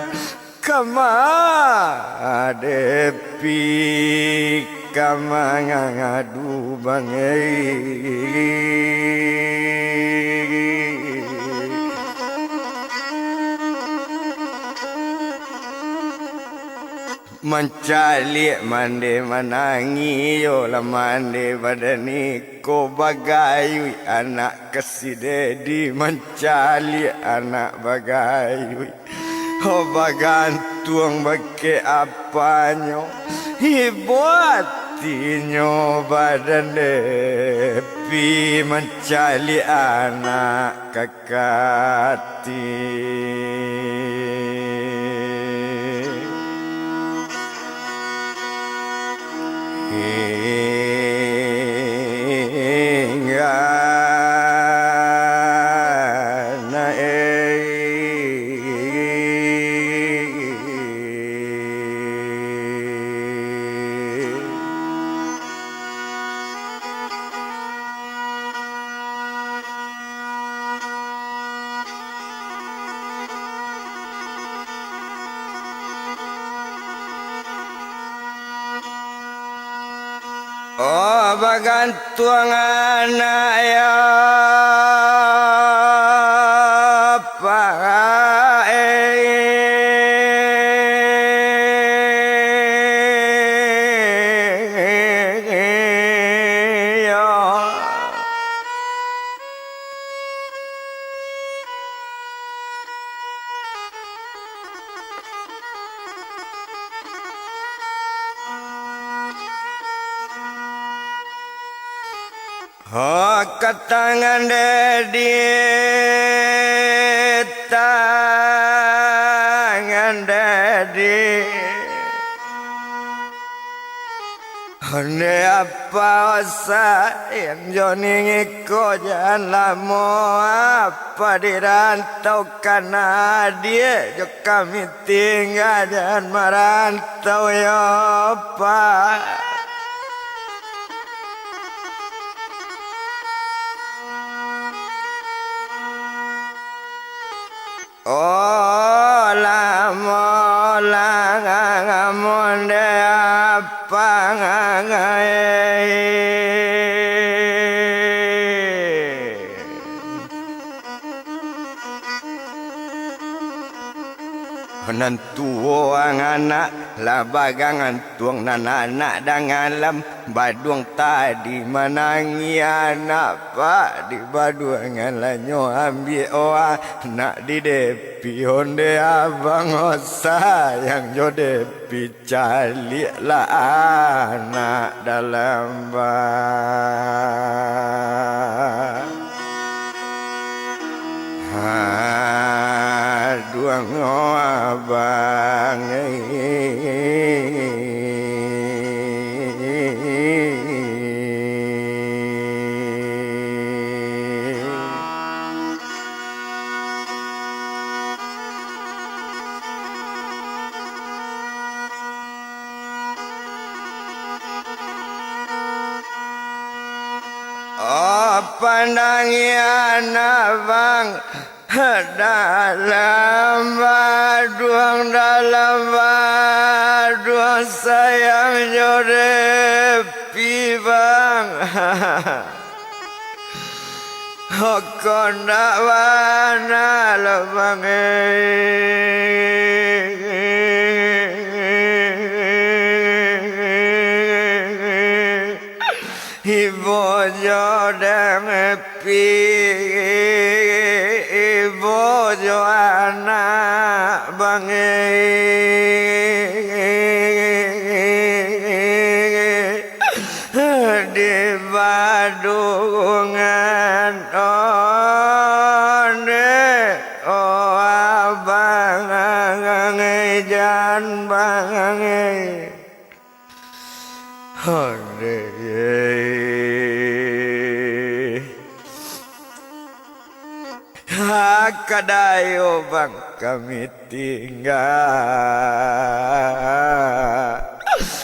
Kama Depi, kama ngadu bang, eh. Mancaliak mande manangih, iyolah mande badan niko bagayuik anak ka si Dedi, mancaliak anak bagayuik. Oh, bagantuang bakeh apanyo, ibo atinyo badan Depi mancaliak anak ka kati. Hingga naik. Oh, bagantuang anak yo, Pak, eh. Ho, ka tangan Dedi, tangan Dedi. Onde apa usah yang jo ningiko, jan lamo apa di rantau, kana adie jo kami tingga, jan marantau yo, Pak. Oh, lamo lah amonde apa ngagai. Nan tuo ang anak lah bagangantuang, nan anak dangalam baduang tadi manangih anak, Pak, di baduangan lah nyo ambiak o anak di depi. Onde abang o sayang jo depi, caliaklah anak dalam ba-, aduang o abang. Oh, pandangian abang dalam baduang, dalam baduang, sayang jo depi, bang. Kondak bana lo bang, eh. Ibo jo depi, ibo jo anak bang, eh. Di baduangan onde, o abang, jan bang, onde. Ha, kadai o bang kami tingga.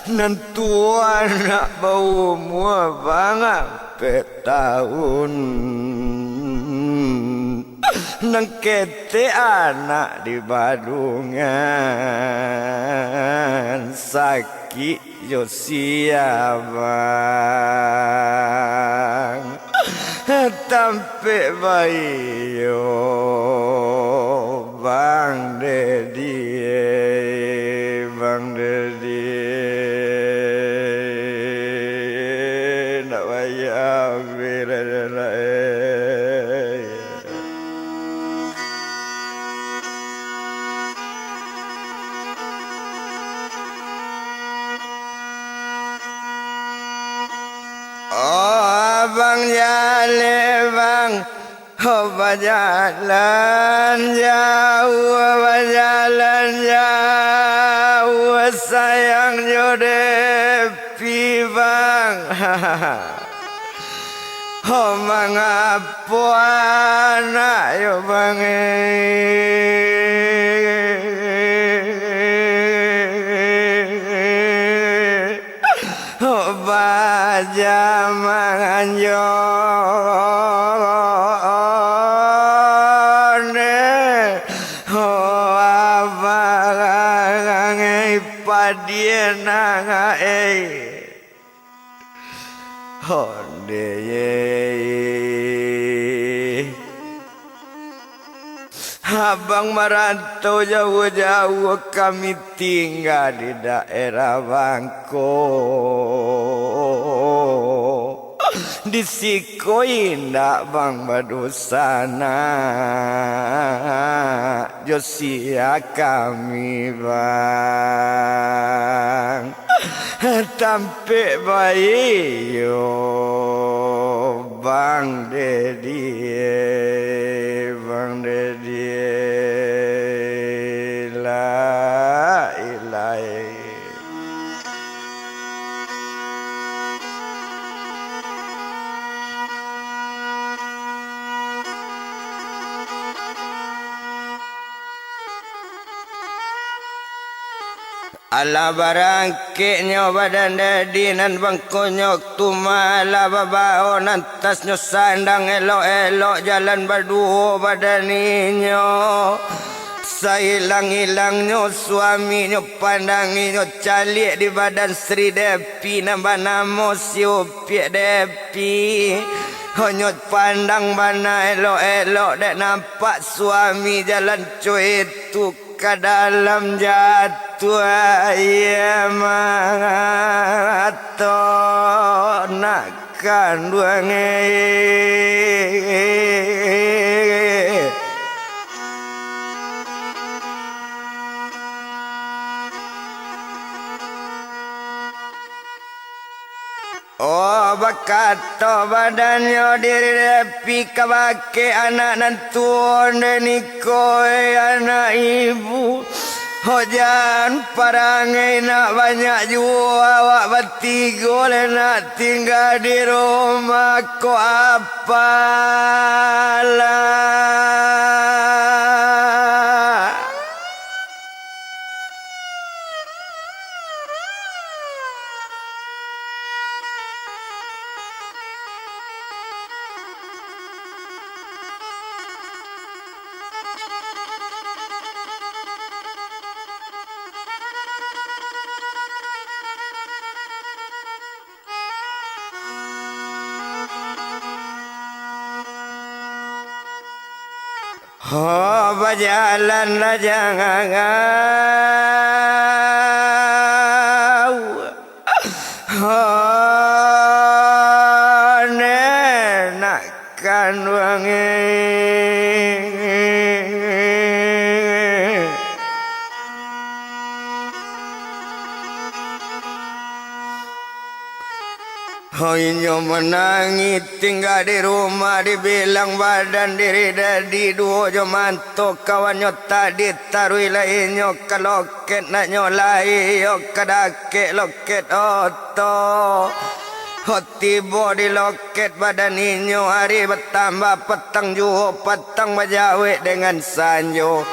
Nan tuo anak baumua bang ampek taun. Nan ketek anak di baduangan, sakik jo sia bang. Tampek baiyo bang Dedi, eh, bang Dedi, nak bayar abih dah, eh. Oh, abang jaleh, bang. Oh, bajalan jauah, bajalan jauah, sayang jo depi, bang. Oh, mangapo anak yo bang, eh? Oh, bajaman jo ne. Oh, abang, eh, padian, eh. Onde, abang marantau jauah-jauah, kami tingga di daerah Bangko. Di siko indak bang badosa nak jo sia kami bang. Tampek baiyo Bang Dedi, Bang Dedi, la ilaha. Alah barangkeknyo badan Dedi nan bangkonyo tu, malah babawo nan tasnyo sandang elok-elok jalan baduo badan inyo. Sailang-ilangnyo suaminyo pandang inyo caliak di badan Sri Depi nan banamo si Upiak Depi. Hanyo pandang bana elok-elok dek nampak suami jalan cuit tu. Ka dalam jatuah aia mato nak kanduang e. Oh, bakato badannyo diri Depi kabake anak nan tuo, "Ndeh niko, eh, anak ibu, ho jan parangai nak banyak juo, awak batigo le nak tingga di rumah ko, apalah." Ho bajalan lah jangau. Ho nenek kanduang e. Ho inyo manangih tingga di rumah, dibilang badan diri Dedi duo jo manto kawannyo tadi, taruih lai inyo ka loket, nak nyo lai iyo ka dakek loket oto. Ho tibo di loket badan inyo, ari batambah patang juo, patang bajawek dengan sanjo.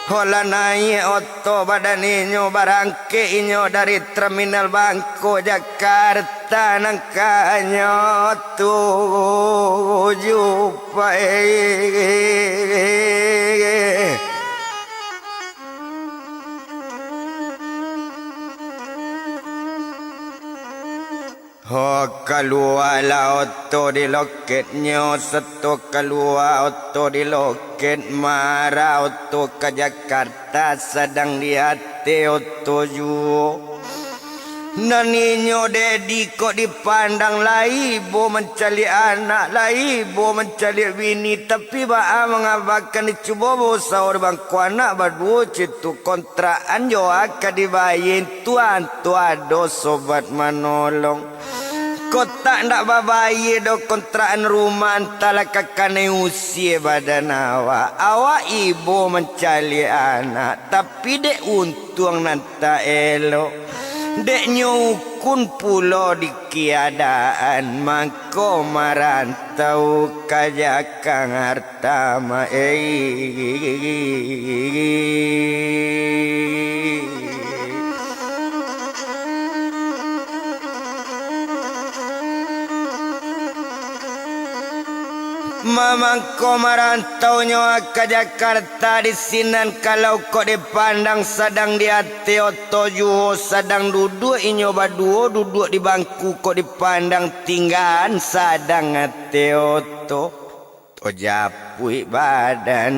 Ho lah naiak oto badan inyo, barangkek inyo dari terminal Bangko Jakarta nan kanyo tuju pai. Ho, kalualah oto di loketnyo, sato kalua oto di loket, mara oto ka Jakarta, sadang di ateh oto juo. Nan inyo Dedi kok dipandang lai ibo mancaliak anak, lai ibo mancaliak bini, tapi baa mangabakan dicubo bausaho di bangko anak baduo citu, kontrakan jo a ka dibayia, tuan tu ado sobat manolong. Kok tak ndak babayia doh kontrakan rumah, antahlah ka kanai usie badan awak. Awak ibo mancaliak anak, tapi dek untuang nan tak elok, dek nyo ukun pulo di kiadaan, mangko marantau ka Jakarta. Tama, eh. Mamangko marantaunyo ka Jakarta, di sinan kalau kok dipandang sadang di ateh oto juo, sadang duduak inyo baduo, duduak di bangku kok dipandang tinggaan sadang ateh oto. Tajapuik badan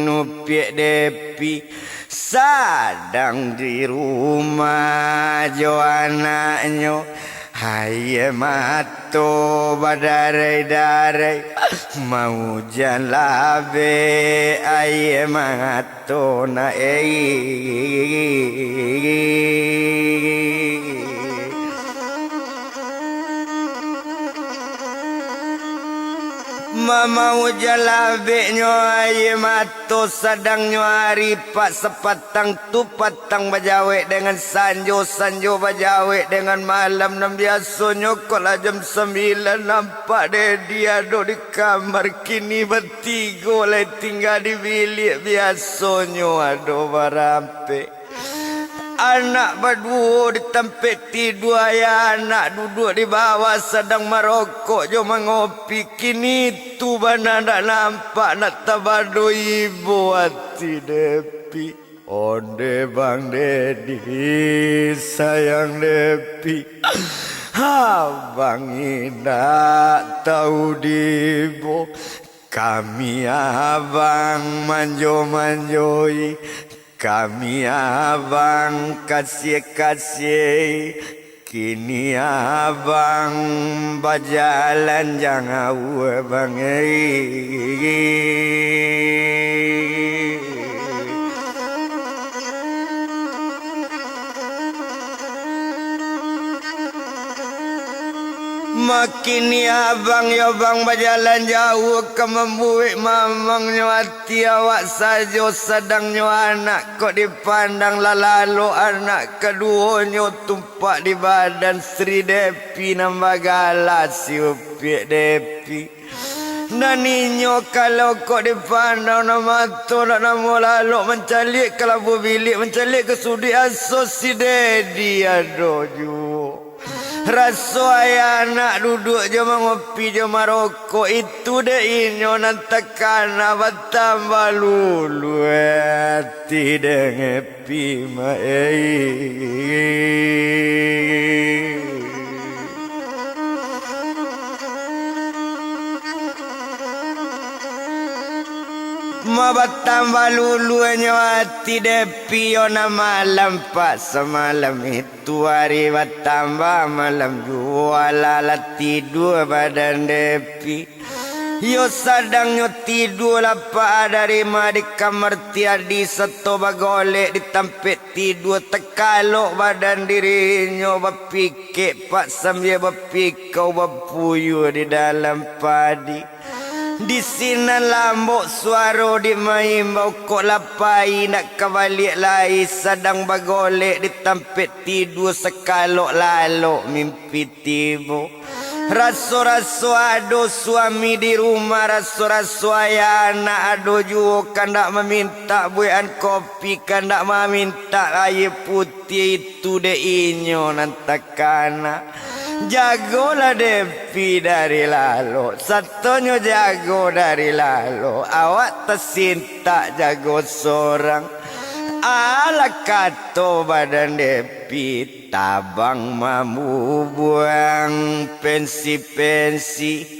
Upiak Depi, sadang di rumah jo anaknyo. Aia mato badarai-darai, maujan labek aia mato nak, eh. Mamau jalabeknyo aia mato, sadangnyo ari pak sapatang tu patang bajawek dengan sanjo, sanjo bajawek dengan malam. Nan biasonyo kok lah jam sambilan nampak Dedi ado di kamar, kini batigo lai tingga di biliak, biasonyo ado barampek. Anak baduo di tampek tidua, ayah anak duduak di bawah sadang marokok jo mangopi. Kini tu bana ndak nampak, nak tabado ibo ati Depi. Onde bang Dedi, sayang Depi, abang indak tau dibo. Kami abang manjo-manjoi, kami abang kasiah-kasiahi. Kini abang bajalan jauah bang, ei. Makini abang yo bang bajalan jauah, ka mambuek mamangnyo ati awak sajo, sadangnyo anak kok dipandang lah lalok, anak kaduonyo tumpak di badan Sri Depi nan bagala si Upiak Depi. Nan inyo kalau kok dipandang, nan mato ndak namuah lalok, mancaliak ka labuah biliak, mancaliak ka suduik aso si Dedi ado juo. Raso ayah anak duduak jo mangopi jo marokok, itu dek inyo nan takana batambah luluah ati dek Epi ma, ei. Ma batambah luluahnyo ati Depi yo, nan malam pak samalam itu, ari batambah malam juo, alah lah tidua badan Depi. Iyo sadangnyo tidua lah pak dari ma di kamar Tiadi sato bagolek di tampek tidua, takalok badan dirinyo, bapikek pak sambia bapikau bapuyuah di dalam padi. Di sinan lambok suaro dek maimbau, kok lah pai ndak ka baliak lai, sadang bagolek di tampek tidua sakalok lalok mimpi tibo. Raso-raso ado suami di rumah, raso-raso ayah anak ado juo, kandak mamintak buekan kopi, kandak mamintak aia putiah, itu dek inyo nan takana. Jagolah Depi dari lalok, satonyo jago dari lalok, awak tasintak jago sorang. Alah kato badan Depi, tabang mamubuang pensi-pensi.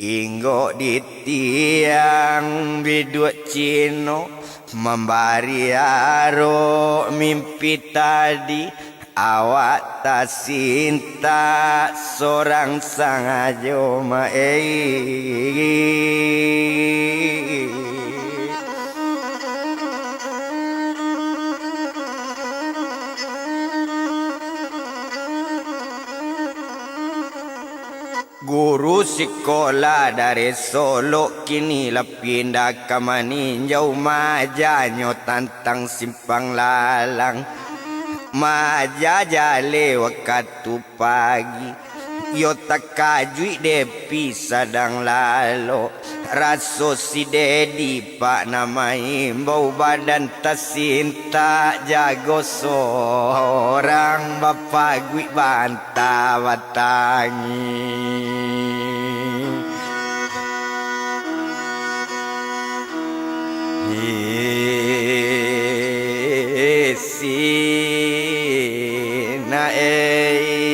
Inggok di tiang biduak Cino, mambari arok mimpi tadi, awak tasintak sorang sangajo ma, ei. Guru sikola dari Solok kini lah pindah ka maninjau, majanyo tantang simpang lalang. Maja jaleh wakatu pagi, iyo takajuik Depi sadang lalok. Raso si Dedi pak nan maimbau, badan tasintak jago sorang, bapaguik banta batangi. Isi na ei.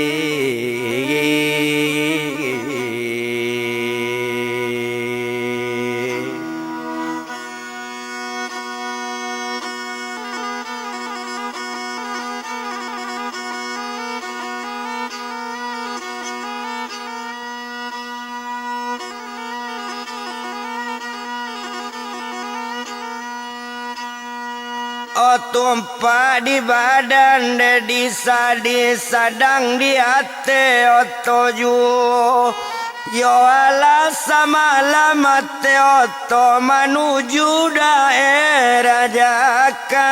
Oto empak di badan, dek di sadi sadang di ateh oto juo. Yo alah samalam ate oto manuju daerah Jakarta.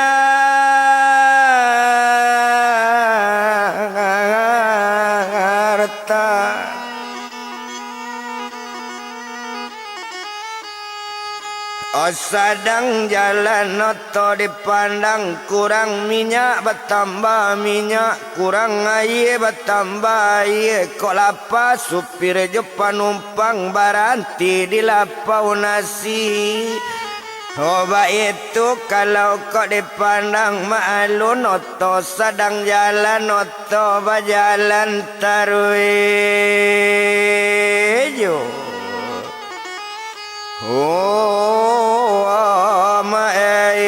Oh, sadang jalan oto dipandang, kurang minyak batambah minyak, kurang aia batambah aia. Kok lapa supir jo panumpang baranti di lapau nasi. Oh, baitu kalau kok dipandang, maklun oto sadang jalan, oto bajalan taruih jo. Oh, amak ai.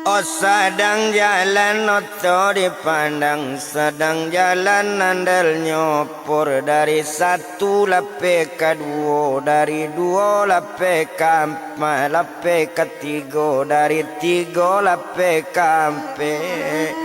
Oh, sadang jalan oto dipandang, sadang jalan andalnyo opor, dari satu lapeh ka duo, dari duo lapeh ka ampek, lapeh ka tigo, dari tigo lapeh ka ampek.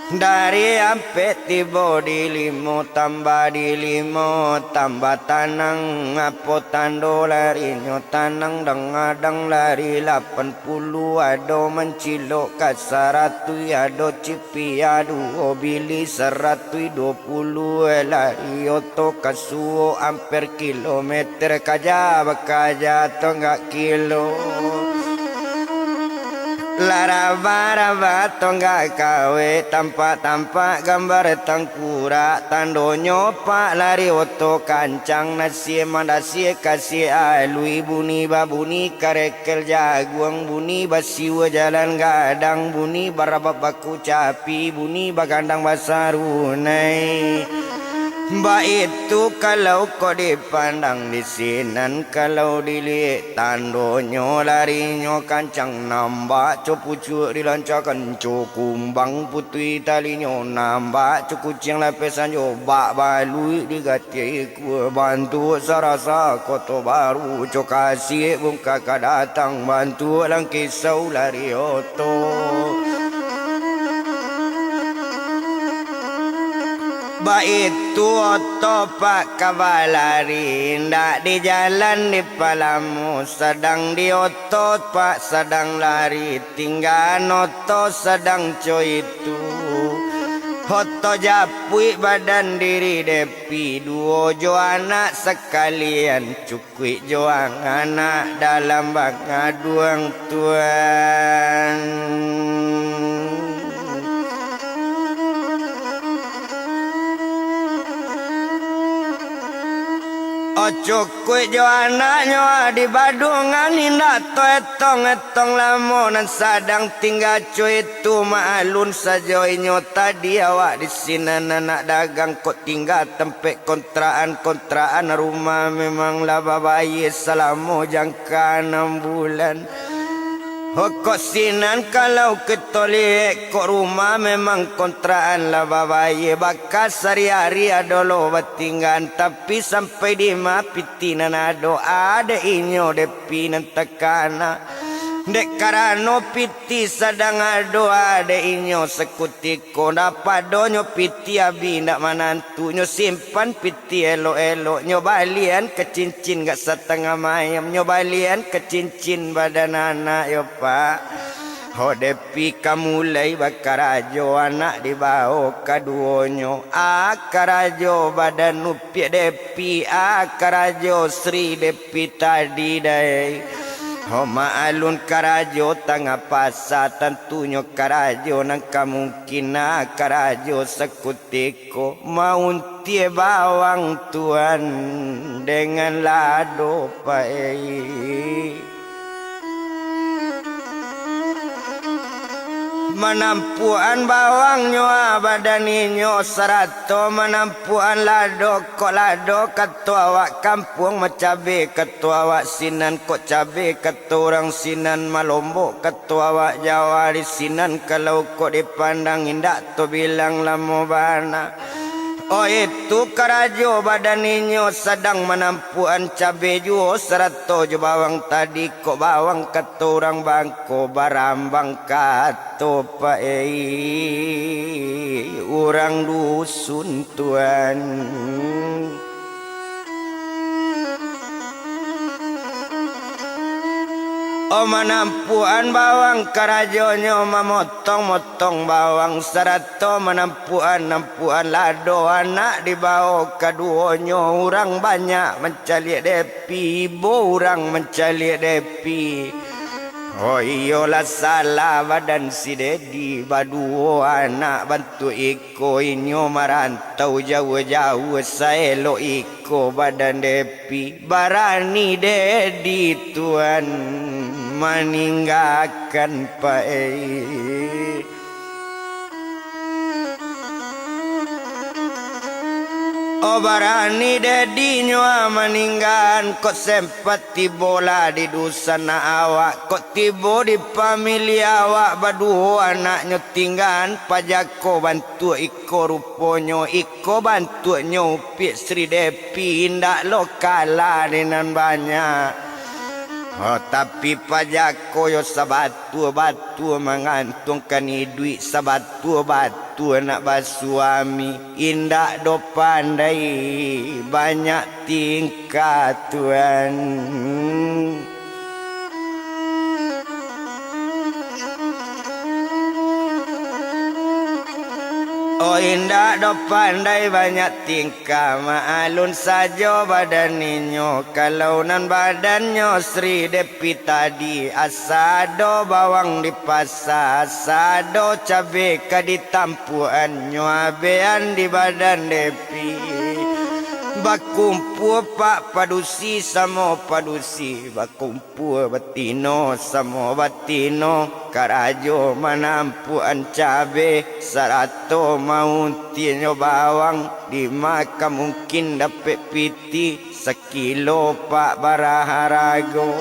Dari ampek tibo di limo, tambah di limo, tambah tanang. Apo tando larinyo tanang? Dang-adang lari lapan puluh, ado mancilok ka saratuih, ado cipiah duo bili saratuih duo puluh, lari oto ka suok amper kilometer, kaja bakaja tonggak kilo. Lah raba-raba tonggak kawek, tampak-tampak gambar tangkurak, tandonyo pak lari oto kancang, nasie mandasie kasie alui, bunyi babunyi karekel jaguang, bunyi basiwa jalan gadang, bunyi barabab baku capi, bunyi bagandang basarunai. Baitu kalau kok dipandang di sinan, kalau diliek tandonyo larinyo kancang, nambak co pucuak dilancakan, co kumbang putuih talinyo, nambak co kuciang lapeh sanjo, bak baluik digatiak ikua, bantuak sarasa Koto Baru, co kasiak bungkak ka datang, bantuak langkisau lari oto. Baitu oto pak ka balari, indak di jalan dipalamo, sadang di oto pak sadang lari, tinggaan oto sadang co itu. Oto japuik badan diri depi, duo jo anak sakalian, cukuik jo ang-, anak dalam bangaduang tuan. Oh, cukuik jo anaknyo di badungan, indak taetong-etong lamo nan sadang tingga co itu, maklun sajo inyo tadi awak di sinan anak dagang kok tingga tampek kontrakan-kontrakan, rumah memang lah babayia salamo jangka anam bulan. Hokok sinan kalau kito liek, kok rumah memang kontrakan lah babayia, baka sari-ari ado lo batinggaan, tapi sampai dima piti nan ado, a dek inyo depi nan takana. Dek karano piti sadang ado, a dek inyo sakutiko, ndak padonyo piti abih ndak manantu, nyo simpan piti elok-elok, nyo balian ka cincin gak satangah mayam, nyo balian ka cincin badan anak yo, Pak. Ho depi ka mulai bakarajo, anak dibao kaduonyo, a karajo badan upiak depi, a karajo sri depi tadi dai. Ho maalun karajo tangah pasa, tantunyo karajo nan ka mungkin, a karajo sakutiko. Ko mauntie bawang tuan dengan lado pai. Manampuan bawangnyo, ah, badan inyo sarato manampuan lado, kok lado kato awak kampuang macabe, kato awak sinan kok cabe, kato urang sinan malombok, kato awak Jawa di sinan kalau kok dipandang indak tabilang lamo bana. Oh, itu karajo badan inyo sadang manampuan cabe juo sarato jo bawang tadi, kok bawang kato urang Bangko, barambang kato paei urang dusun tuan. Oh, manampuan bawang karajonyo mamotong-motong bawang sarato manampuan-nampuan lado anak dibao kaduonyo urang banyak mancaliak depi, ibo urang mancaliak depi. Oh, iyolah salah badan si Dedi, baduo anak bantuak iko inyo marantau jauah-jauah saelok iko badan depi. Barani Dedi tuan maninggakan pae. Oh, barani Dedi nyo maninggaan, kok sempat tibolah di dusanak awak, kok tibo di pamiliah awak, baduo anaknyo tinggaan, pajako bantuak iko ruponyo, iko bantuaknyo upiak Sri Depi, indak lo kalah di nan banyak. Oh, tapi pajako yo sabatua-batua mangantuangkan iduik, sabatua-batua nak basuami, indak do pandai banyak tingkah tuan. Oh, indak do pandai banyak tingkah, maalun sajo badan inyo. Kalau nan badannyo Sri Depi tadi, asa ado bawang di pasa, asa ado cabe ka ditampuannyo, abean di badan Depi. Bakumpua pak padusi samo padusi, bakumpua Pua batino samo batino, karajo manampuan cabe, sarato mauntianyo bawang, dima ka mungkin dapek pitih sakilo pak baraharago.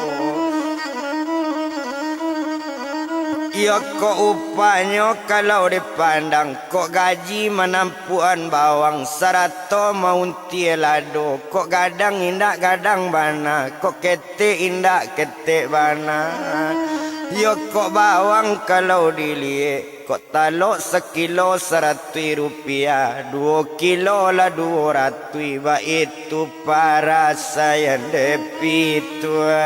Iyo kok upahnyo kalau dipandang, kok gaji manampuan bawang, sarato mauntian lado, kok gadang indak gadang bana, kok ketek indak ketek bana. Iyo kok bawang kalau diliek, kok talok sakilo saratuih rupiah, duo kilo lah duo ratuih, baitu parasaian dek pituan.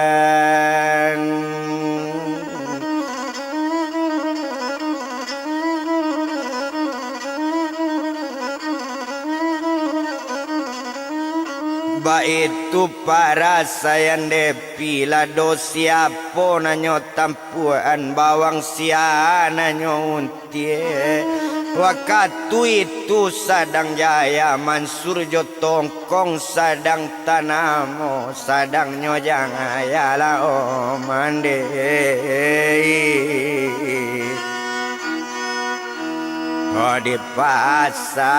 Baitu parasaian Depi, lado siapo nanyo tampuan, bawang sia nanyo untie. Wakatu itu sadang jaya Mansur jo Tongkong sadang tanamo, sadang nyo jangaya lah o mande. Di pasa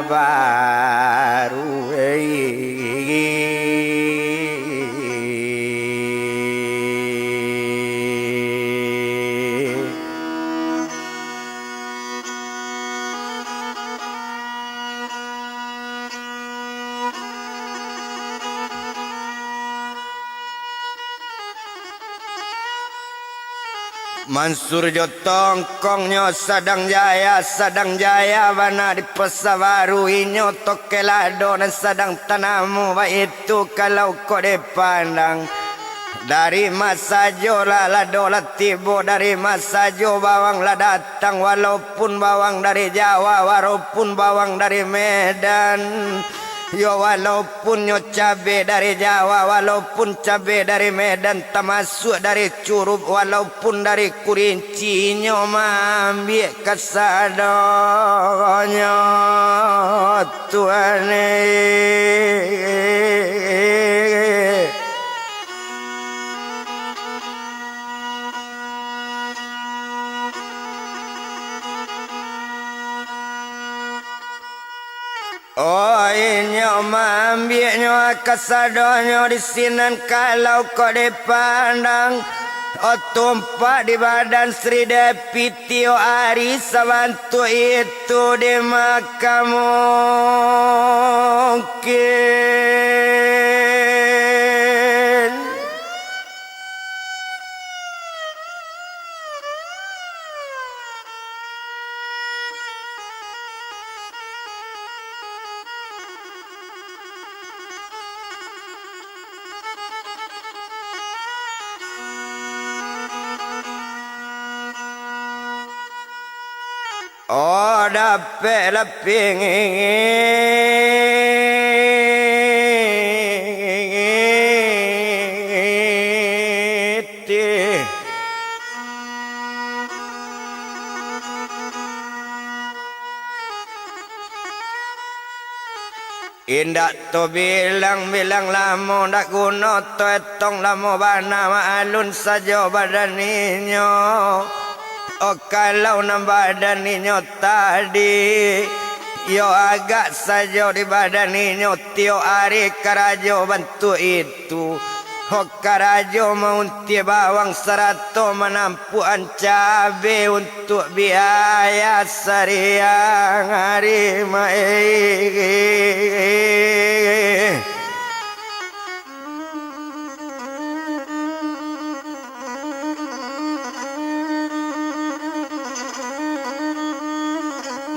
baru. Mansur jo Tongkongnyo sadang jaya, sadang jaya bana di Pasa Baru. Inyo tokeh lado nan sadang tanamo, baitu kalau kok dipandang. Dari ma sajo lah lado lah tibo, dari ma sajo bawang lah datang, walaupun bawang dari Jawa, walaupun bawang dari Medan. Yo, walaupun nyo cabe dari Jawa, walaupun cabe dari Medan, tamasuak dari Curup, walaupun dari Kurinci, inyo maambiak kasadonyo, Tuan e. Oh, inyo maambiaknyo kasadonyo di sinan kalau kok dipandang. Oh, tumpak di badan Sri Depi tiok ari sabantuak itu di maka mungkin. Oh, dapek lapeh. Indak to bilang-bilang lamo, ndak guno to etong lamo bana, maalun sajo badan inyo. Oh, kalau nan badan inyo tadi, yo agak sajo di badan inyo tiok ari karajo bantuak itu. Ho karajo mauntiak bawang sarato manampuan cabe untuak biaya sariang ari maeh.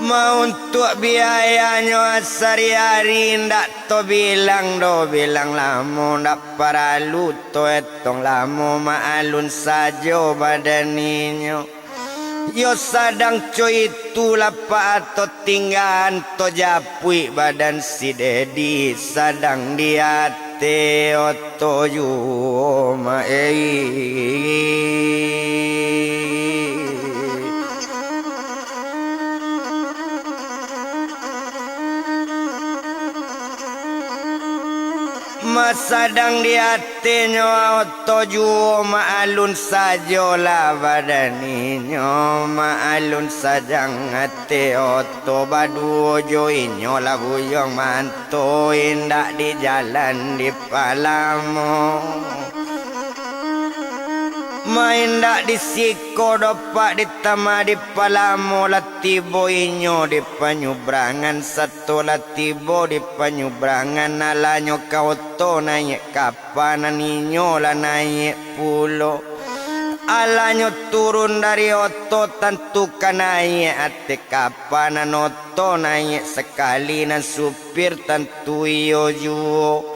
Mauntuak biayanyo sari-ari ndak to bilang doh, bilang lamo ndak paralu to etong lamo, maalun sajo badan inyo. Yo sadang co itu lapak ato tinggaan to japuik badan si Dedi sadang di ateh oto juo maeh. Masadang di atehnyo oto juo, maalun sajolah badan inyo, maalun sajang ateh oto baduo jo inyo lah buyuang manto, indak di jalan di palamo. Ma indak di siko dopak di tama di palamo lah tibo inyo di panyubrangan, sato lah tibo di panyubrangan, alanyo ka oto naiak kapa nan inyo lah naiak pulo. Alanyo turun dari oto tantu ka naiak ateh kapa nan oto naiak sakali, nan su- pir tantu iyo juo.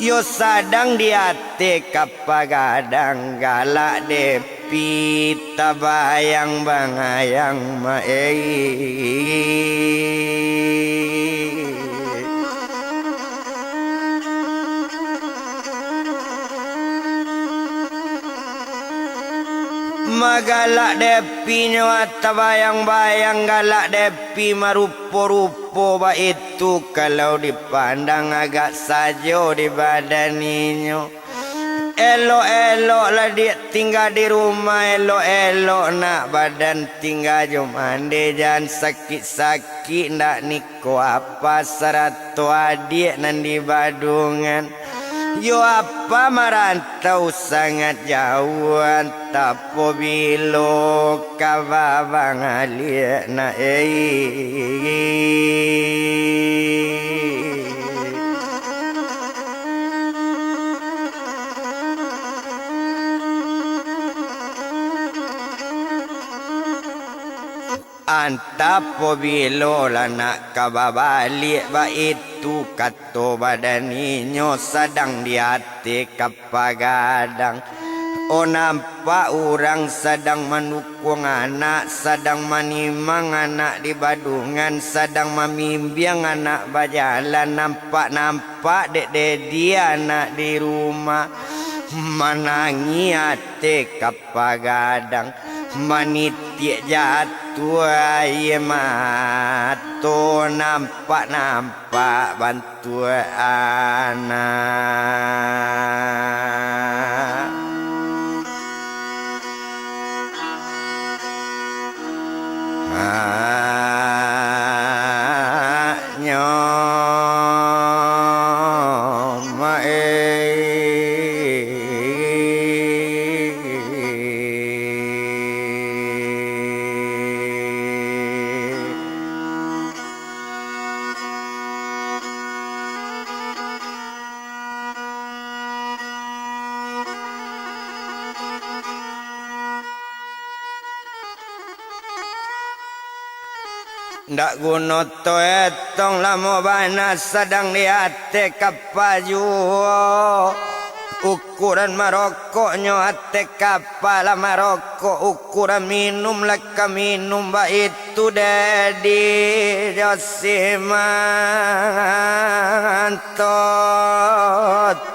Yo sadang di ateh kapa gadang, galak Depi tabayang-bangayang maeh. Magalak Depi nyo tabayang-bayang, galak Depi marupo-rupo baitu. Kalau dipandang agak sajo di badan inyo. Elok-elok lah diak tingga di rumah, elok-elok nak badan tingga jo mande, jan sakik-sakik ndak niko apa sarato adiak nan di Badungan. Yo apa marantau sangat jauah, antah po bilo ka babang aliak nak, eh. Antah po bilo lah nak ka babaliak, baitu kato badan inyo sadang di ateh kapa gadang. Oh, nampak urang sadang mandukuang anak, sadang manimang anak di Badungan, sadang mamimbiang anak bajalan, nampak-nampak dek Dedi anak di rumah, manangih ateh kapa gadang. Manitiak jatuah aia mato, nampak-nampak bantuak anak. Haknyo. Ndak guno to etong, lamo bana sadang di ateh kapa juo. Ukuran marokoknyo ateh kapa lah marokok, ukuran minum lah ka minum, baitu Dedi jo si Manto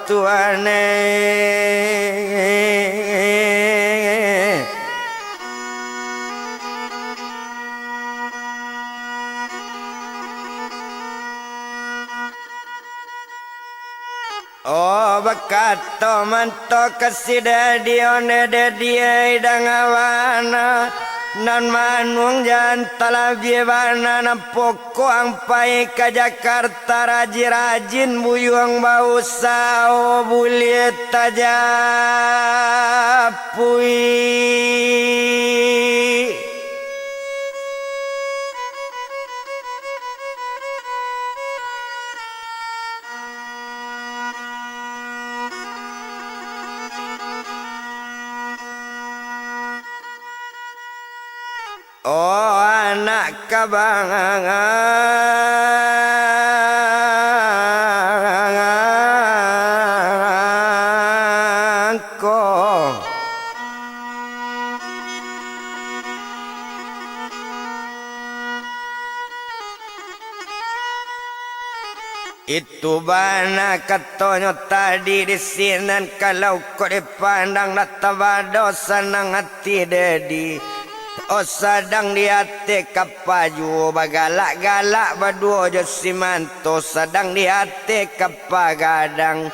tuan e. Oh, bakato Manto ka si Dedi, onde Dedi e, idang bana, nan manuang jan talabiah bana, nan pokok ang pai ka Jakarta, rajin-rajin buyuang bausaho, buliah tajapui. Oh, anak kabang ko. Itu bana katonyo tadi di sinan, kalau kok dipandang dak tabado sanang ati Dedi. Oh, sadang di ateh kapa juo bagalak-galak baduo jo si Manto, sadang di ateh kapa gadang.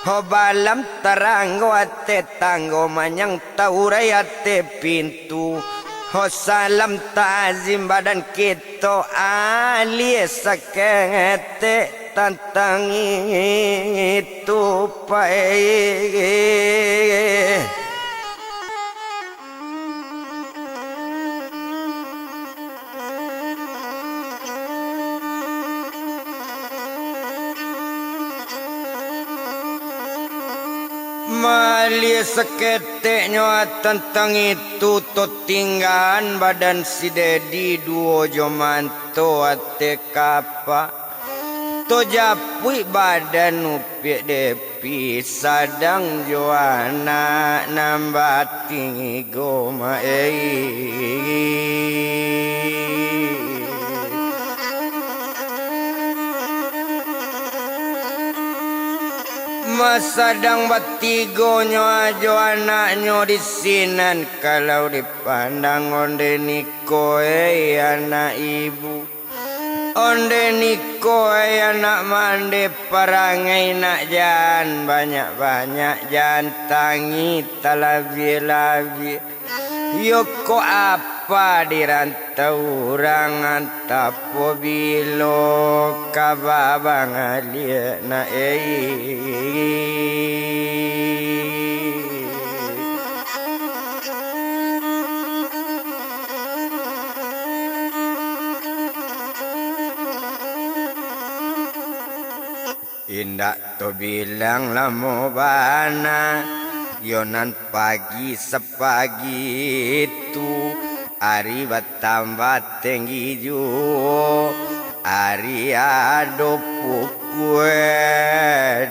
Ho balam taranggo ateh tanggo, manyang taurai ateh pintu. Ho salam ta'zim badan kito, alie saketek tantang itu pai. Malie saketek nyo tantang itu, to tinggaan badan si Dedi duo jo Manto ateh kapa. To japuik badan upiak Depi sadang jo anak nan batigo ma-, ei. Masadang batigonyo ajo anaknyo di sinan, kalau dipandang onde niko, ei anak ibu. Onde niko, ai anak mande, parangai nak jan banyak-banyak, jan tangih talabiah-labiah. Iyo kok apa di rantau urang, antah po bilo ka babangaliak nak, ei. Indak tabilang lamo bana, iyo nan pagi sapagi tu, ari batambah tenggi juo, ari ado pukua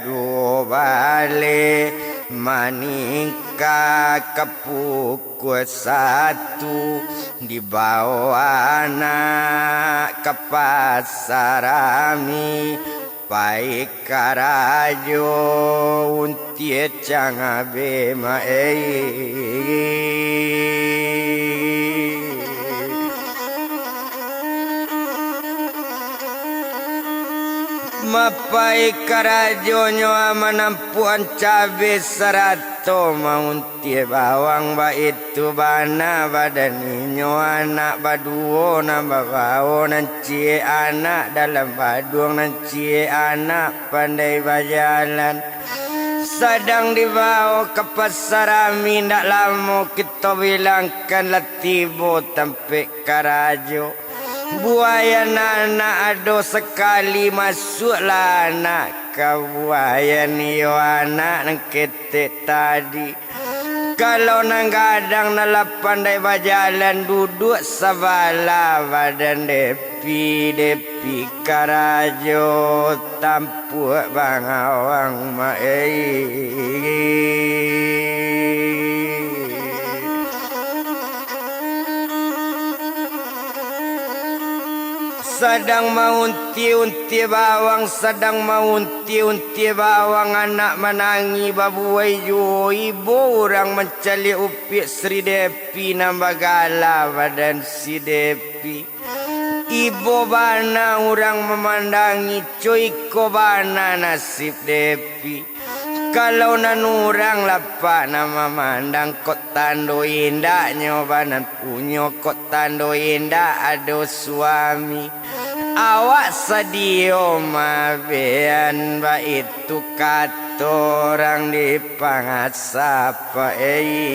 duo baleh, maningka ka pukua Kua satu dibawo anak ka pasarami, pai karajo untie cangabeh ma-, ei. Mapai karajonyo manampuan cabeh sarato maun- Tiek bawang baitu bana badan inyo, anak baduo nan babawo nan ciek anak dalam baduang, nan ciek anak pandai bajalan. Sadang dibawo ka pasarami, ndak lamo kito bilangkan lah tibo tampek karajo. Buai anak-anak ado sakali, masuaklah anak ka buaian iyo anak nan ketek tadi. Kalau nan gadang nan lah pandai bajalan, duduak sabalah badan Depi, Depi karajo tampuak bangawang, Mak, ei. Sadang maunti-unti bawang, sadang maunti-unti bawang, anak manangih babuai juo, ibo urang mancaliak upiak Sri Depi nan bagala badan si Depi. Ibo bana urang mamandangi, co iko bana nasib Depi. Kalau nan urang lapak nan mamandang, kok tando indaknyo banan punyo, kok tando indak ado suami. Awak sadio mabean, baitu kato urang di Pangasap, ei.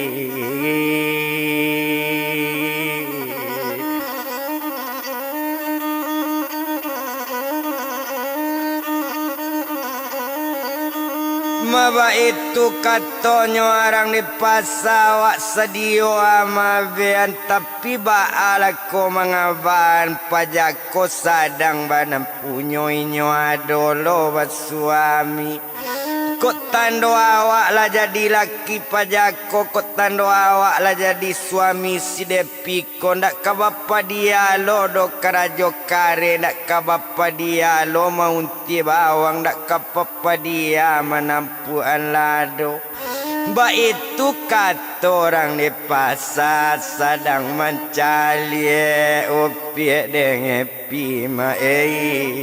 Ma baitu katonyo arang di pasa, awak sadio mabean, tapi baa lako mangabaan, pajako sadang banan punyo, inyo ado lo basuami. Kok tando awak lah jadi laki pajako, kok tando awak lah jadi suami si Depi ko, ndak ka bapadia lo doh karajo kareh, ndak ka bapadia lo maunti bawang, ndak ka bapadia manampuan lado. Baitu kato urang di pasa, sadang mancaliak upiak dek Pi, Mak, ei.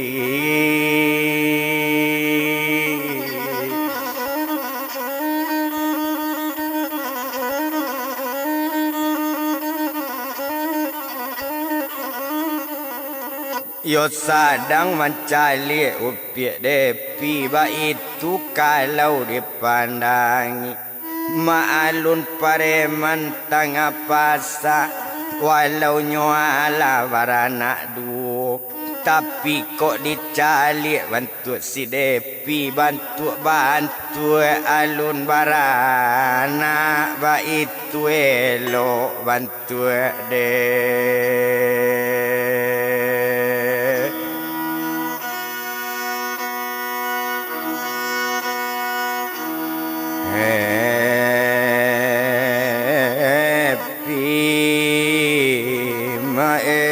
Iyo sadang mancaliak upiak Depi, baitu kalau dipandangi. Maalun pareman tangah pasa, walau nyo alah baranak duo, tapi kok dicaliak bantuak si Depi, bantuak-bantuak alun baranak, baitu elok bantuak dek. Happy, Mak, ei.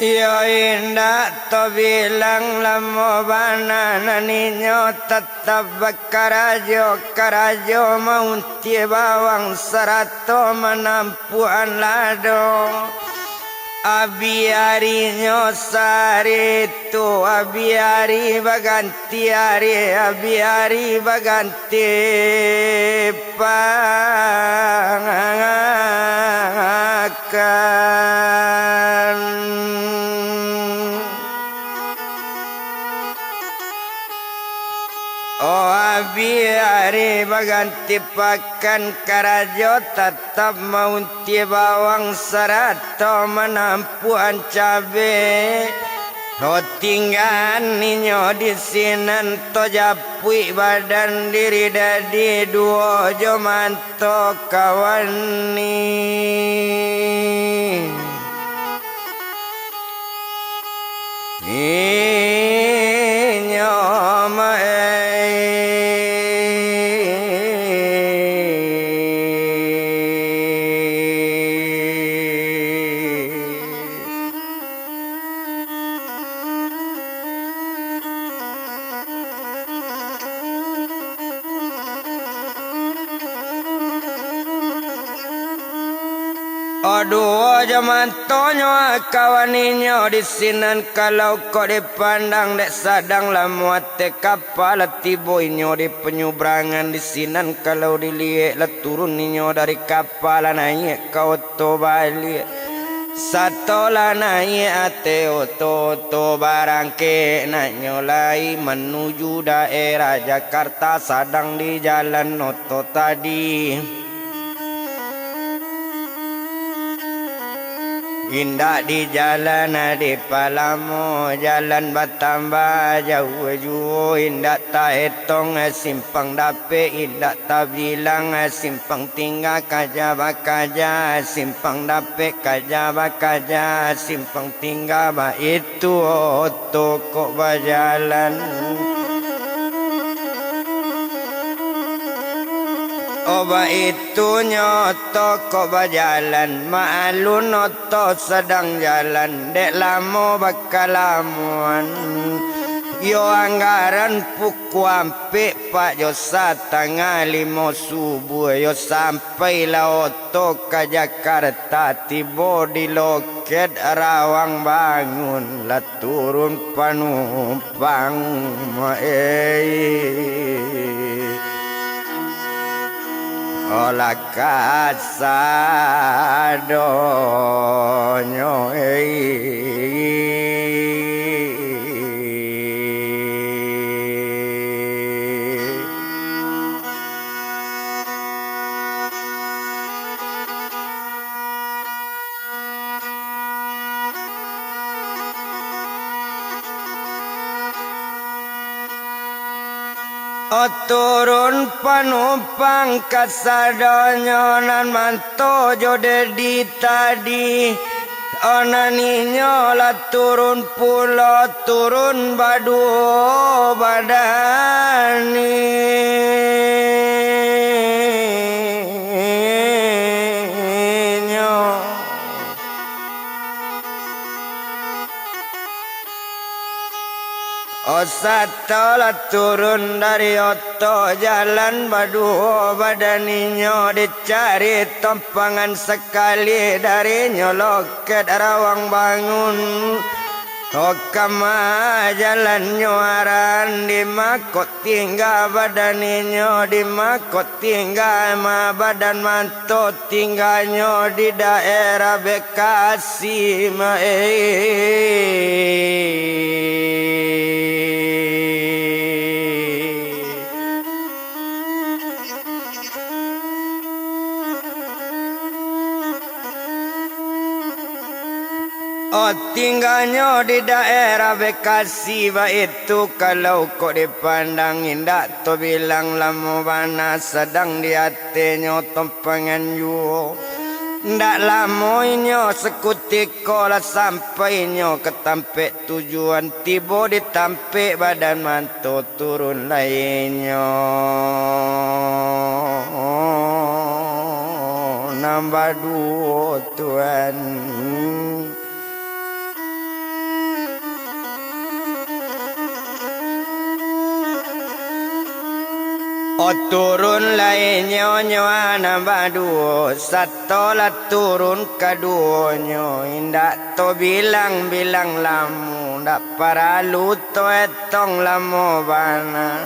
Iyo indak tabilang lamo bana nan inyo tatap bakarajo, karajo maunti bawang sarato manampuan lado. Abi arinyo sari tu, abi ari baganti ari, abi ari baganti pakan. Oh, abi ari baganti pakan, karajo tatap maunti bawang sarato manampuan cabe. Oh, tinggaan inyo di sinan, tajapuik badan diri dadi duo jo man- to kawan ni. Inyo ma-, ei. Jo matonyo kawan inyo di sinan, kalau kok dipandang dek sadang lamo ateh kapa, lah tibo inyo di panyubrangan di sinan, kalau diliek lah turun inyo dari kapa, lah naiak ka oto baliak. Sato lah naiak ateh oto, oto barangkek naknyo lai manuju daerah Jakarta, sadang di jalan oto tadi. Indak di jalan dipalamo, jalan batambah jauah juo, indak taetong simpang dapek, indak tabilang simpang tingga, kaja bakaja simpang dapek, kaja bakaja simpang tingga, baitu. Tu kok bajalan. Oh, baitunyo oto kok bajalan, maklun oto sadang jalan, dek lamo bakalamoan. Yo anggaran pukua ampek, Pak, jo satangah limo subuah, yo sampailah oto ka Jakarta, tibo di loket Rawang Bangun, lah turun panumpang, eh. Olah kasadonyo, eh. Oh, turun panumpang kasadonyo nan manto jo Dedi tadi. Oh, nan inyo lah turun pulo, turun baduo badan inyo. Oh, sato lah turun dari oto, jalan baduo badan inyo, dicari tompangan sakali darinyo loket Rawang Bangun. Oh, kama jalannyo aran, di ma kok tingga badan inyo, di ma kok tingga ma badan manto, tingganyo di daerah Bekasi, ma, eh. Oh, tingganyo di daerah Bekasi, baitu kalau kok dipandang, indak tabilang lamo bana, sadang di atehnyo tompangan juo. Ndak lamo inyo, sakutiko lah sampai inyo ka tampek tujuan, tibo di tampek badan manto. Turun lai inyo nan baduo, Tuan. Oh, turun lai inyo, nyo nan baduo, sato lah turun kaduonyo, indak tabilang-bilang lamo, ndak paralu taetong lamo bana.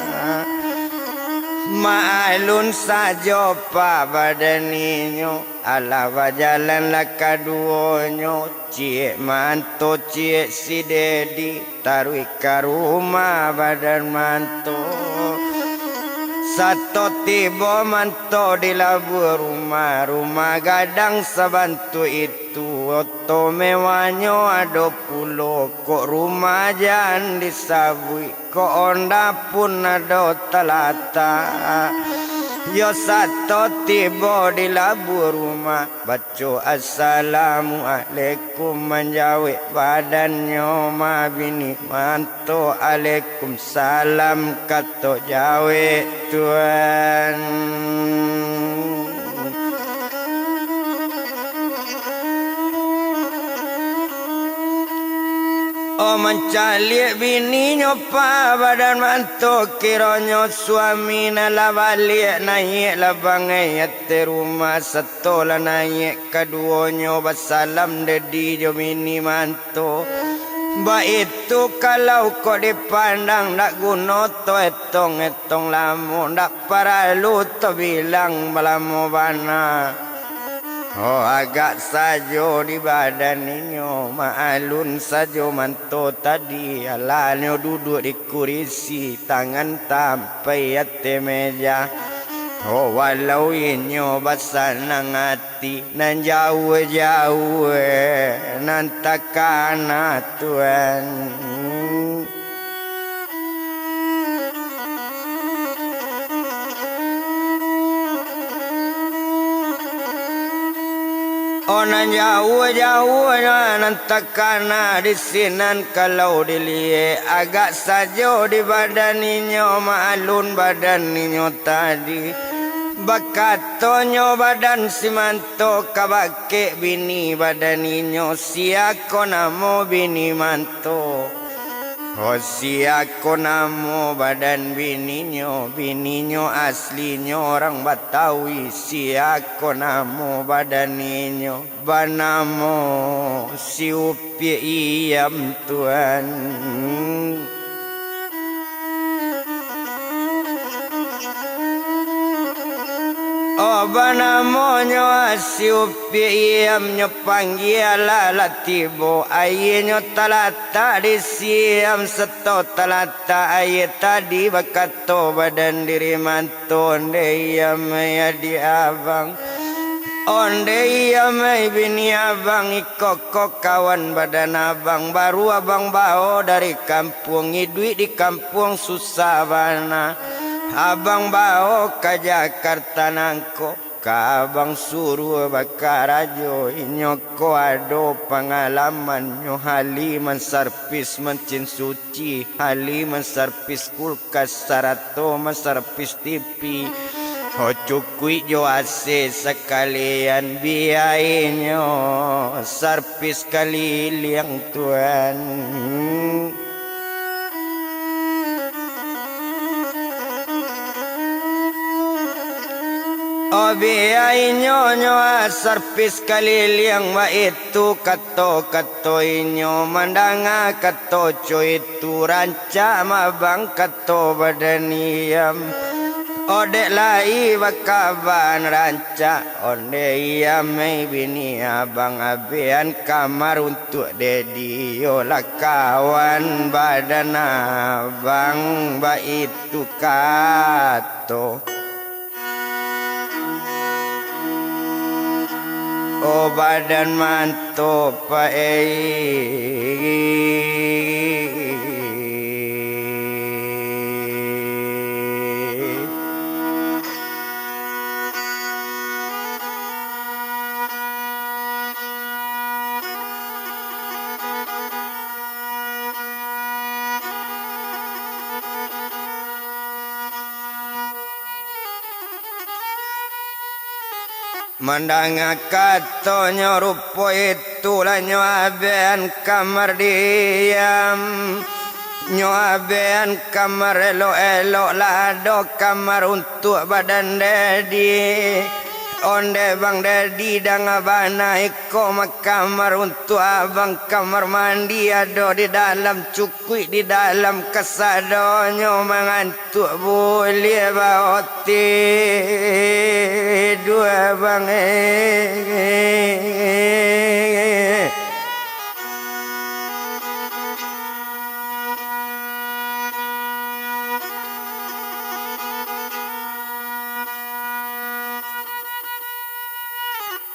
Maklun sajo, Pak, badan inyo, alah bajalanlah kaduonyo, ciek manto, ciek si Dedi, taruih ka rumah badan manto. Sato tibo manto di labuah rumah, rumah gadang sabantuak itu, oto mewahnyo ado pulo, kok rumah jan disabuik, kok onda pun ado talatak. Yo sato tibo di labuah rumah, baco assalamualaikum, manjawek badannyo mabini manto, alaikumsalam, kato jawek, Tuan. Mancaliak bininyo pa badan manto, kironyo suami nan lah baliak, naiak lah bangai ateh rumah, sato lah naiak kaduonyo basalam dek di jo bini manto. Baitu kalau kok dipandang, dak guno to etong-etong lamo, dak paralu to bilang balamo bana. Oh, agak sajo di badan inyo, maalun sajo manto tadi, alah nyo duduak di kurisi, tangan tampai ateh meja. Oh, walau inyo basanang ati, nan jauah-jauah, nan takana, Tuan. Oh, nan jauah-jauah, nan takana di sinan, kalau diliek, agak sajo di badan inyo, maalun badan inyo tadi. Bakatonyo badan si manto ka bakeh bini badan inyo, sia ko namo bini manto? Oh, sia ko namo badan bininyo? Bininyo aslinyo urang Batawi, sia ko namo badan inyo? Banamo si Upiak Iyam, Tuan. Oh, banamonyo si Upiak Iyam, nyo panggia lah, lah tibo. Aianyo talatak di siam, sato talatak aia tadi, bakato badan diri manto, Ondeh Iyam ai, adiak abang. Ondeh Iyam ai, bini abang, iko ko kawan badan abang, baru abang bao dari kampuang, iduik di kampuang susah bana. Abang bao ka Jakarta nangko, ka abang suruah bakarajo, inyo ko ado pangalamannyo, ahli mansarpis mancin suci, ahli mansarpis kulkas, sarato mansarpis T V. Ho, cukuik jo A C sakalian, biainyo sarpis kaliliang, Tuan. Oh, biainyo nyo sarpis kaliliang, baitu kato-kato inyo, mandanga kato co itu, rancak mah abang, kato badan Iyam. Oh, dek lai bakaban rancak, Ondeh Iyam ai, bini abang, abean kamar untuak Dedi, iyolah kawan badan abang, baitu kato. Oh, badan manto, Pak, eh. Mandanga katonyo rupo itu, lah nyo abean kamar diam. Nyo abean kamar elok-elok, lah ado kamar untuak badan Dedi. Ondeh bang Dedi, danga bana iko mah kamar untuak abang, kamar mandi ado di dalam, cukuik di dalam, kasadonyo mangan Tuak buliah baoti dua bang, eh.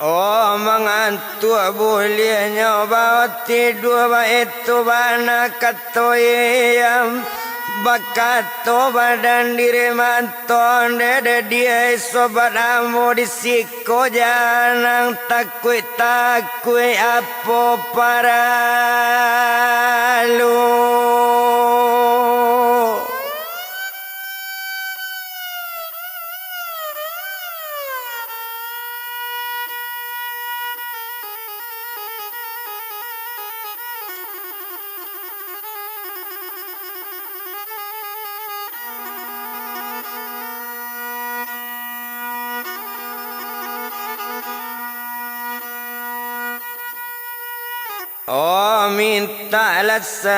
Oh, mangantuak buliahnyo baoti dua, baitu bana kato Iyam. Bakato badan diri manton, dede diai sobat ambo di siko, janang takuik-takuik apo paralu. Oh, mintaklah sajo.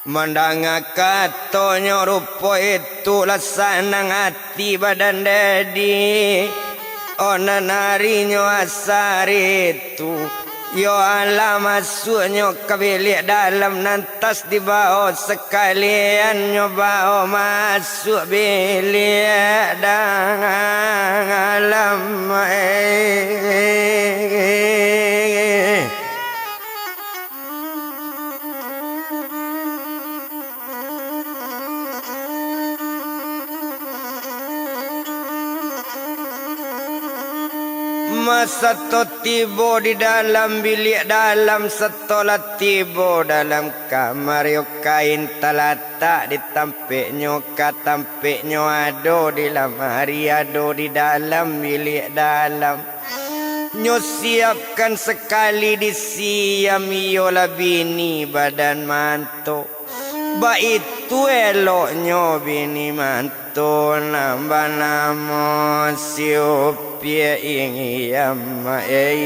Mandanga katonyo rupo itu lah sanang ati badan Dedi. Oh, nan arinyo asa ari tu, iyo alah masuaknyo ka biliak dalam, nan tas dibao sakalian nyo bao masuak biliak dalam. Eh. Masato tibo di dalam biliak dalam, sato lah tibo dalam kamar, iyo kain talatak di tampeknyo, ka tampeknyo ado di lamari, ado di dalam biliak dalam. Nyo siapkan sakali di siam, iyolah bini badan manto. Baitu eloknyo bini manto nan banamo si Upiak Iyam, eh.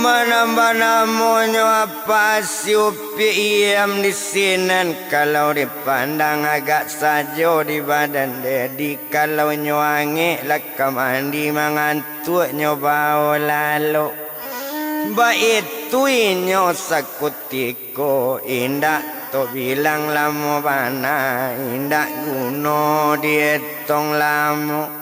Manambah namonyo apa si Upiak Iyam di sinan, kalau dipandang agak sajo di badan Dedi, kalau nyo angek lah ka mandi, mangantuak nyo bao lalok. Baitu inyo sakutiko, indak tabilang lamo bana, indak guno dietong lamo.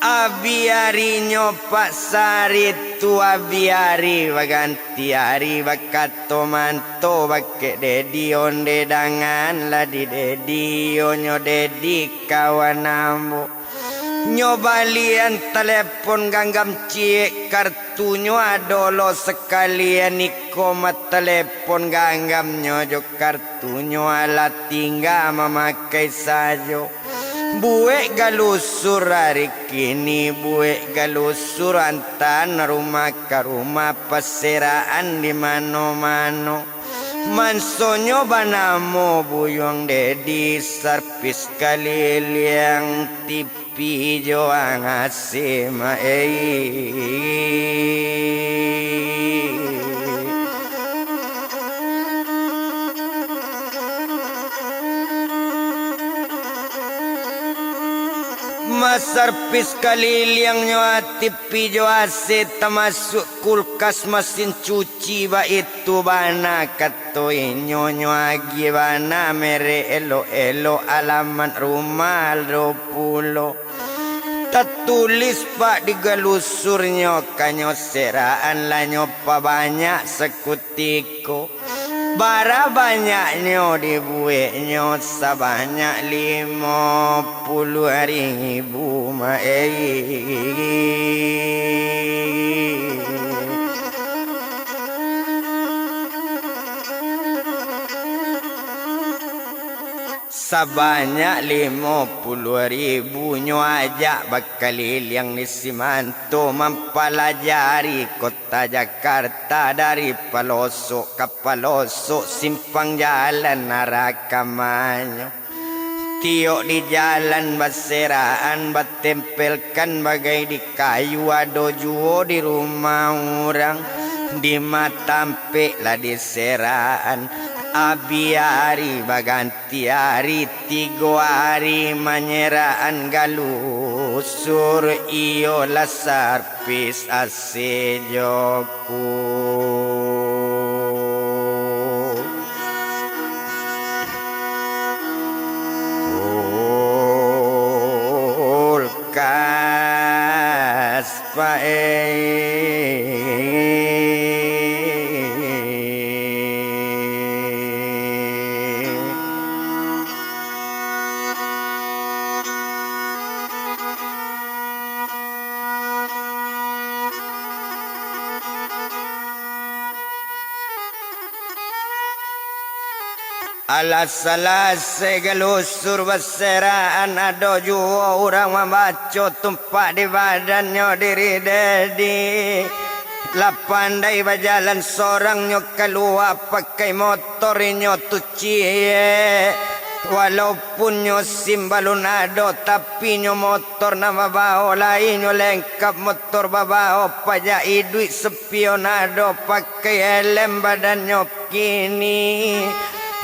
Abih arinyo paksa ari tu, abih ari baganti ari, bakato manto bakeh Dedi, onde dangan lah di Dedi, iyo nyo Dedi kawan ambo. Nyo balian talepon ganggam ciek, kartunyo ado lo sakalian, iko mah talepon ganggamnyo jo kartunyo, alah tingga mamakai sajo. Buek galusur ari kini, buek galusur antaan rumah ka rumah, paseraan di mano-mano. Mansonyo banamo Buyuang Dedi, sarpis kaliliang tipi jo A C, ma-, ei. Masarpis kaliliangnyo A C, tipi jo A C, tamasuak kulkas, masin cuci, baitu bana kato inyo, nyo agiah bana merek elok-elok, alamat rumah ado pulo. Tatulis pak di galusurnyo, kanyo seraan lah nyo pabanyak sakutiko. Bara banyaknyo dibueknyo? Sabanyak limo puluah ribu, ma-, ei. Sabanyak limo puluah ribu nyo ajak bakaliliang di simanto, mampalajari kota Jakarta, dari palosok ka palosok, simpang jalan arah ka manyo. Tiok di jalan baseraan, batempelkan bagai di kayu, ado juo di rumah urang, di matampek lah diseraan. Abih ari baganti ari, tigo ari manyeraan galusur, iyolah sarpis A C jo kulkas, Pak, eh. Alah salasai galusur baseraan, ado juo urang mambaco tumpak di badannyo diri Dedi. Lah pandai bajalan sorang nyo kalua pakai motor inyo tu ciek. Walaupun nyo sim balun ado, tapi nyo motor nan babao lai nyo lengkap, motor babao pajak iduik, spion ado, pakai helem badannyo. Kini,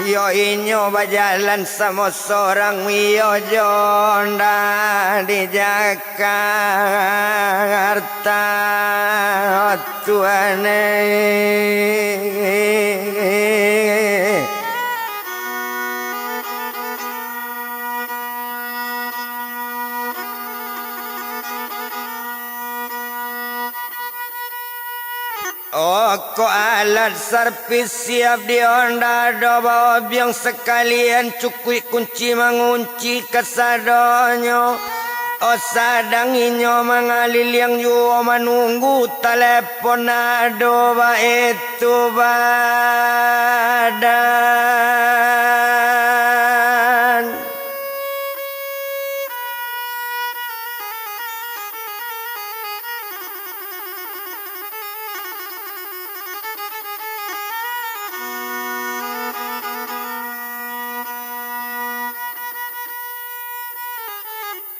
yo inyo bajalan samo sorang, iyo jo Honda di Jakarta, Tuhan eh. Oh, kok alat servis siap di Honda do, baobiang sakalian cukuik kunci mangunci kasadonyo. Oh, sadang inyo mangaliliang juo manunggu talepon ado baitu badan.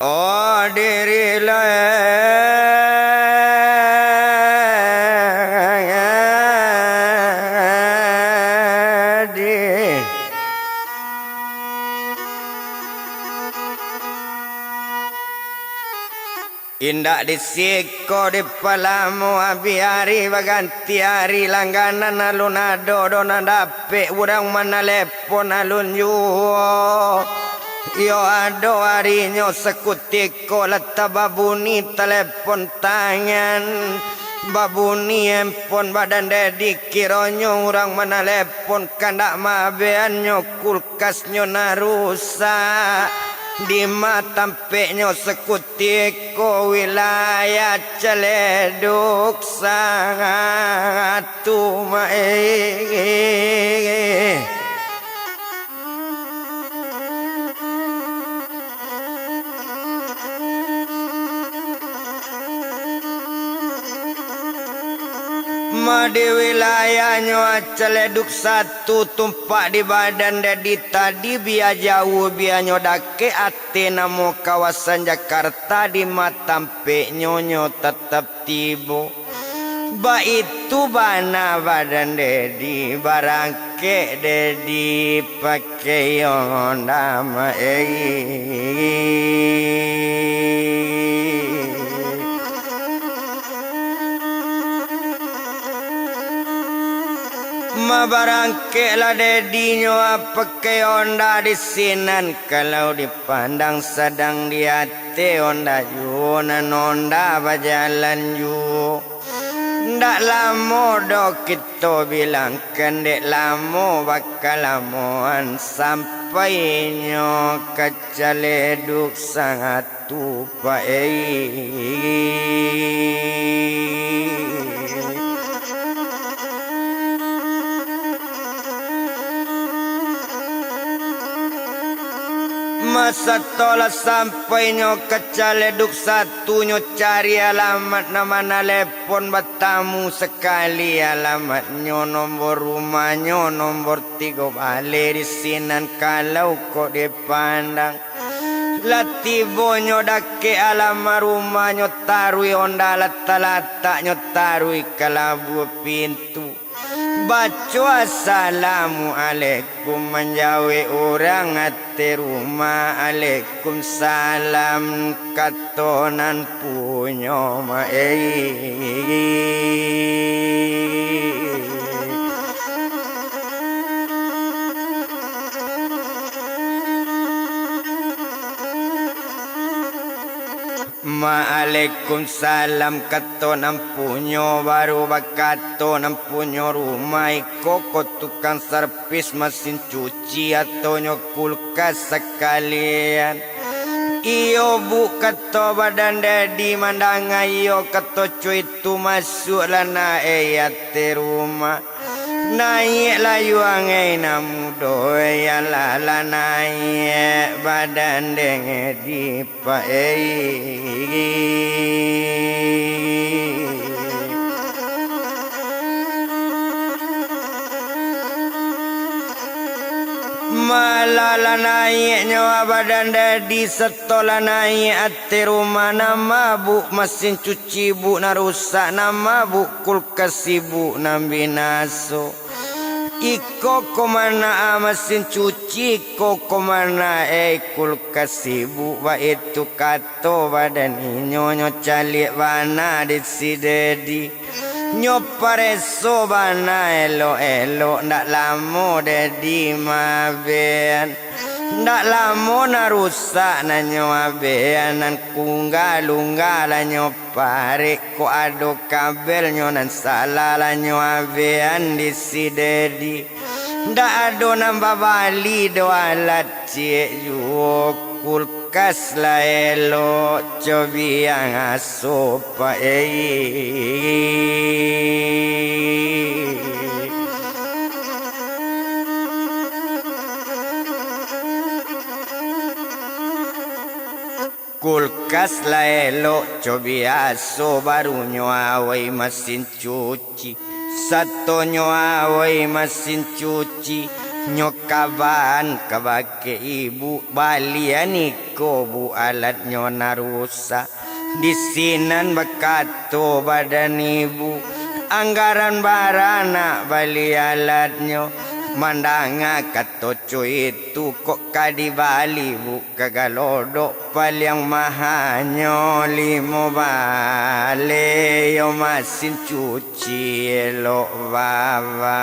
Oh, diri lai. Indak di siko dipalamo, abih ari baganti ari, langganan alun ado doh nan dapek urang manalepon alun juo. Iyo ado arinyo sakutiko lah tababuni talepon tangan, babuni handphone badan Dedi, kironyo urang manalepon kandak maabeannyo kul- kasnyo nan rusak, di ma tampeknyo sakutiko wilayah Caledug Sangatu, ma eh. Ma di wilayahnyo Caledug Satu, tumpak di badan Dedi tadi, bia jauah, bia nyo dakek, ateh namo kawasan Jakarta, di ma tampeknyo nyo tatap tibo. Baitu bana badan Dedi, barangkek Dedi pakai Honda, ma eh. Ma barangkeklah Dedinyo pakai Honda di sinan, kalau dipandang sadang di ateh Honda juo, nan Honda bajalan juo. Ndak lamo doh kito bilangkan, dek lamo bakalamoan sampai inyo ka Caledug Sangatu, pa eh. Ma sato lah sampai nyo ka Caledug Satu, nyo cari alamat nan manalepon, batamu sakali alamatnyo, nombor rumahnyo, nombor tigo baleh di sinan, kalau kok dipandang. Lah tibo nyo dakek alamat rumahnyo, taruih Honda lah talatak, nyo taruih ka labuah pintu. Baco "Assalamualaikum", manjawek urang ateh rumah, "Alaikumsalam," kato nan punyo, ma eh. "Ma alaikumsalam," kato nan punyo, baru bakato nan punyo rumah, "Iko ko tukang servis masin cuci atonyo kulkas sakalian?" "Iyo, Bu," kato badan Dedi. Mandanga iyo kato co itu, masuaklah nak eh ateh rumah. Naiak layuang ai nan mudo, alah lah naiak badan dek dipaik. Malah lah naiak nyawa badan dek di, sato lah naiak ateh rumah, nan mabuk masin cuci ibuk nan rusak, nan mabuk kulkas ibuk nan binaso. Iko ko mana masin cuci, iko ko mana ai kulkas ibuk, baitu kato badan inyo, nyo caliak bana di si Dedi. Nyo pareso bana elok-elok, ndak lamo Dedi maabean. Ndak lamo nan rusak nan nyo abean, nan kungga-lungga lah nyo parek, kok ado kabelnyo nan salah lah nyo abean di si Dedi. Ndak ado nan babali doh alat ciek juo, kulkas lah elok, cobiang aso paik. Kulkas lah elok, cobiang aso, barunyo awai masin cuci. Satonyo awai masin cuci, nyo kaban kabake ibuk, balian iko buk alatnyo nan rusak. Di sinan bakato badan ibuk, anggaran bara nak bali alatnyo. Mandanga kato co itu, kok ka dibali buk ka Galodok, paliang mahanyo limo baleh, yo masin cuci elok baba.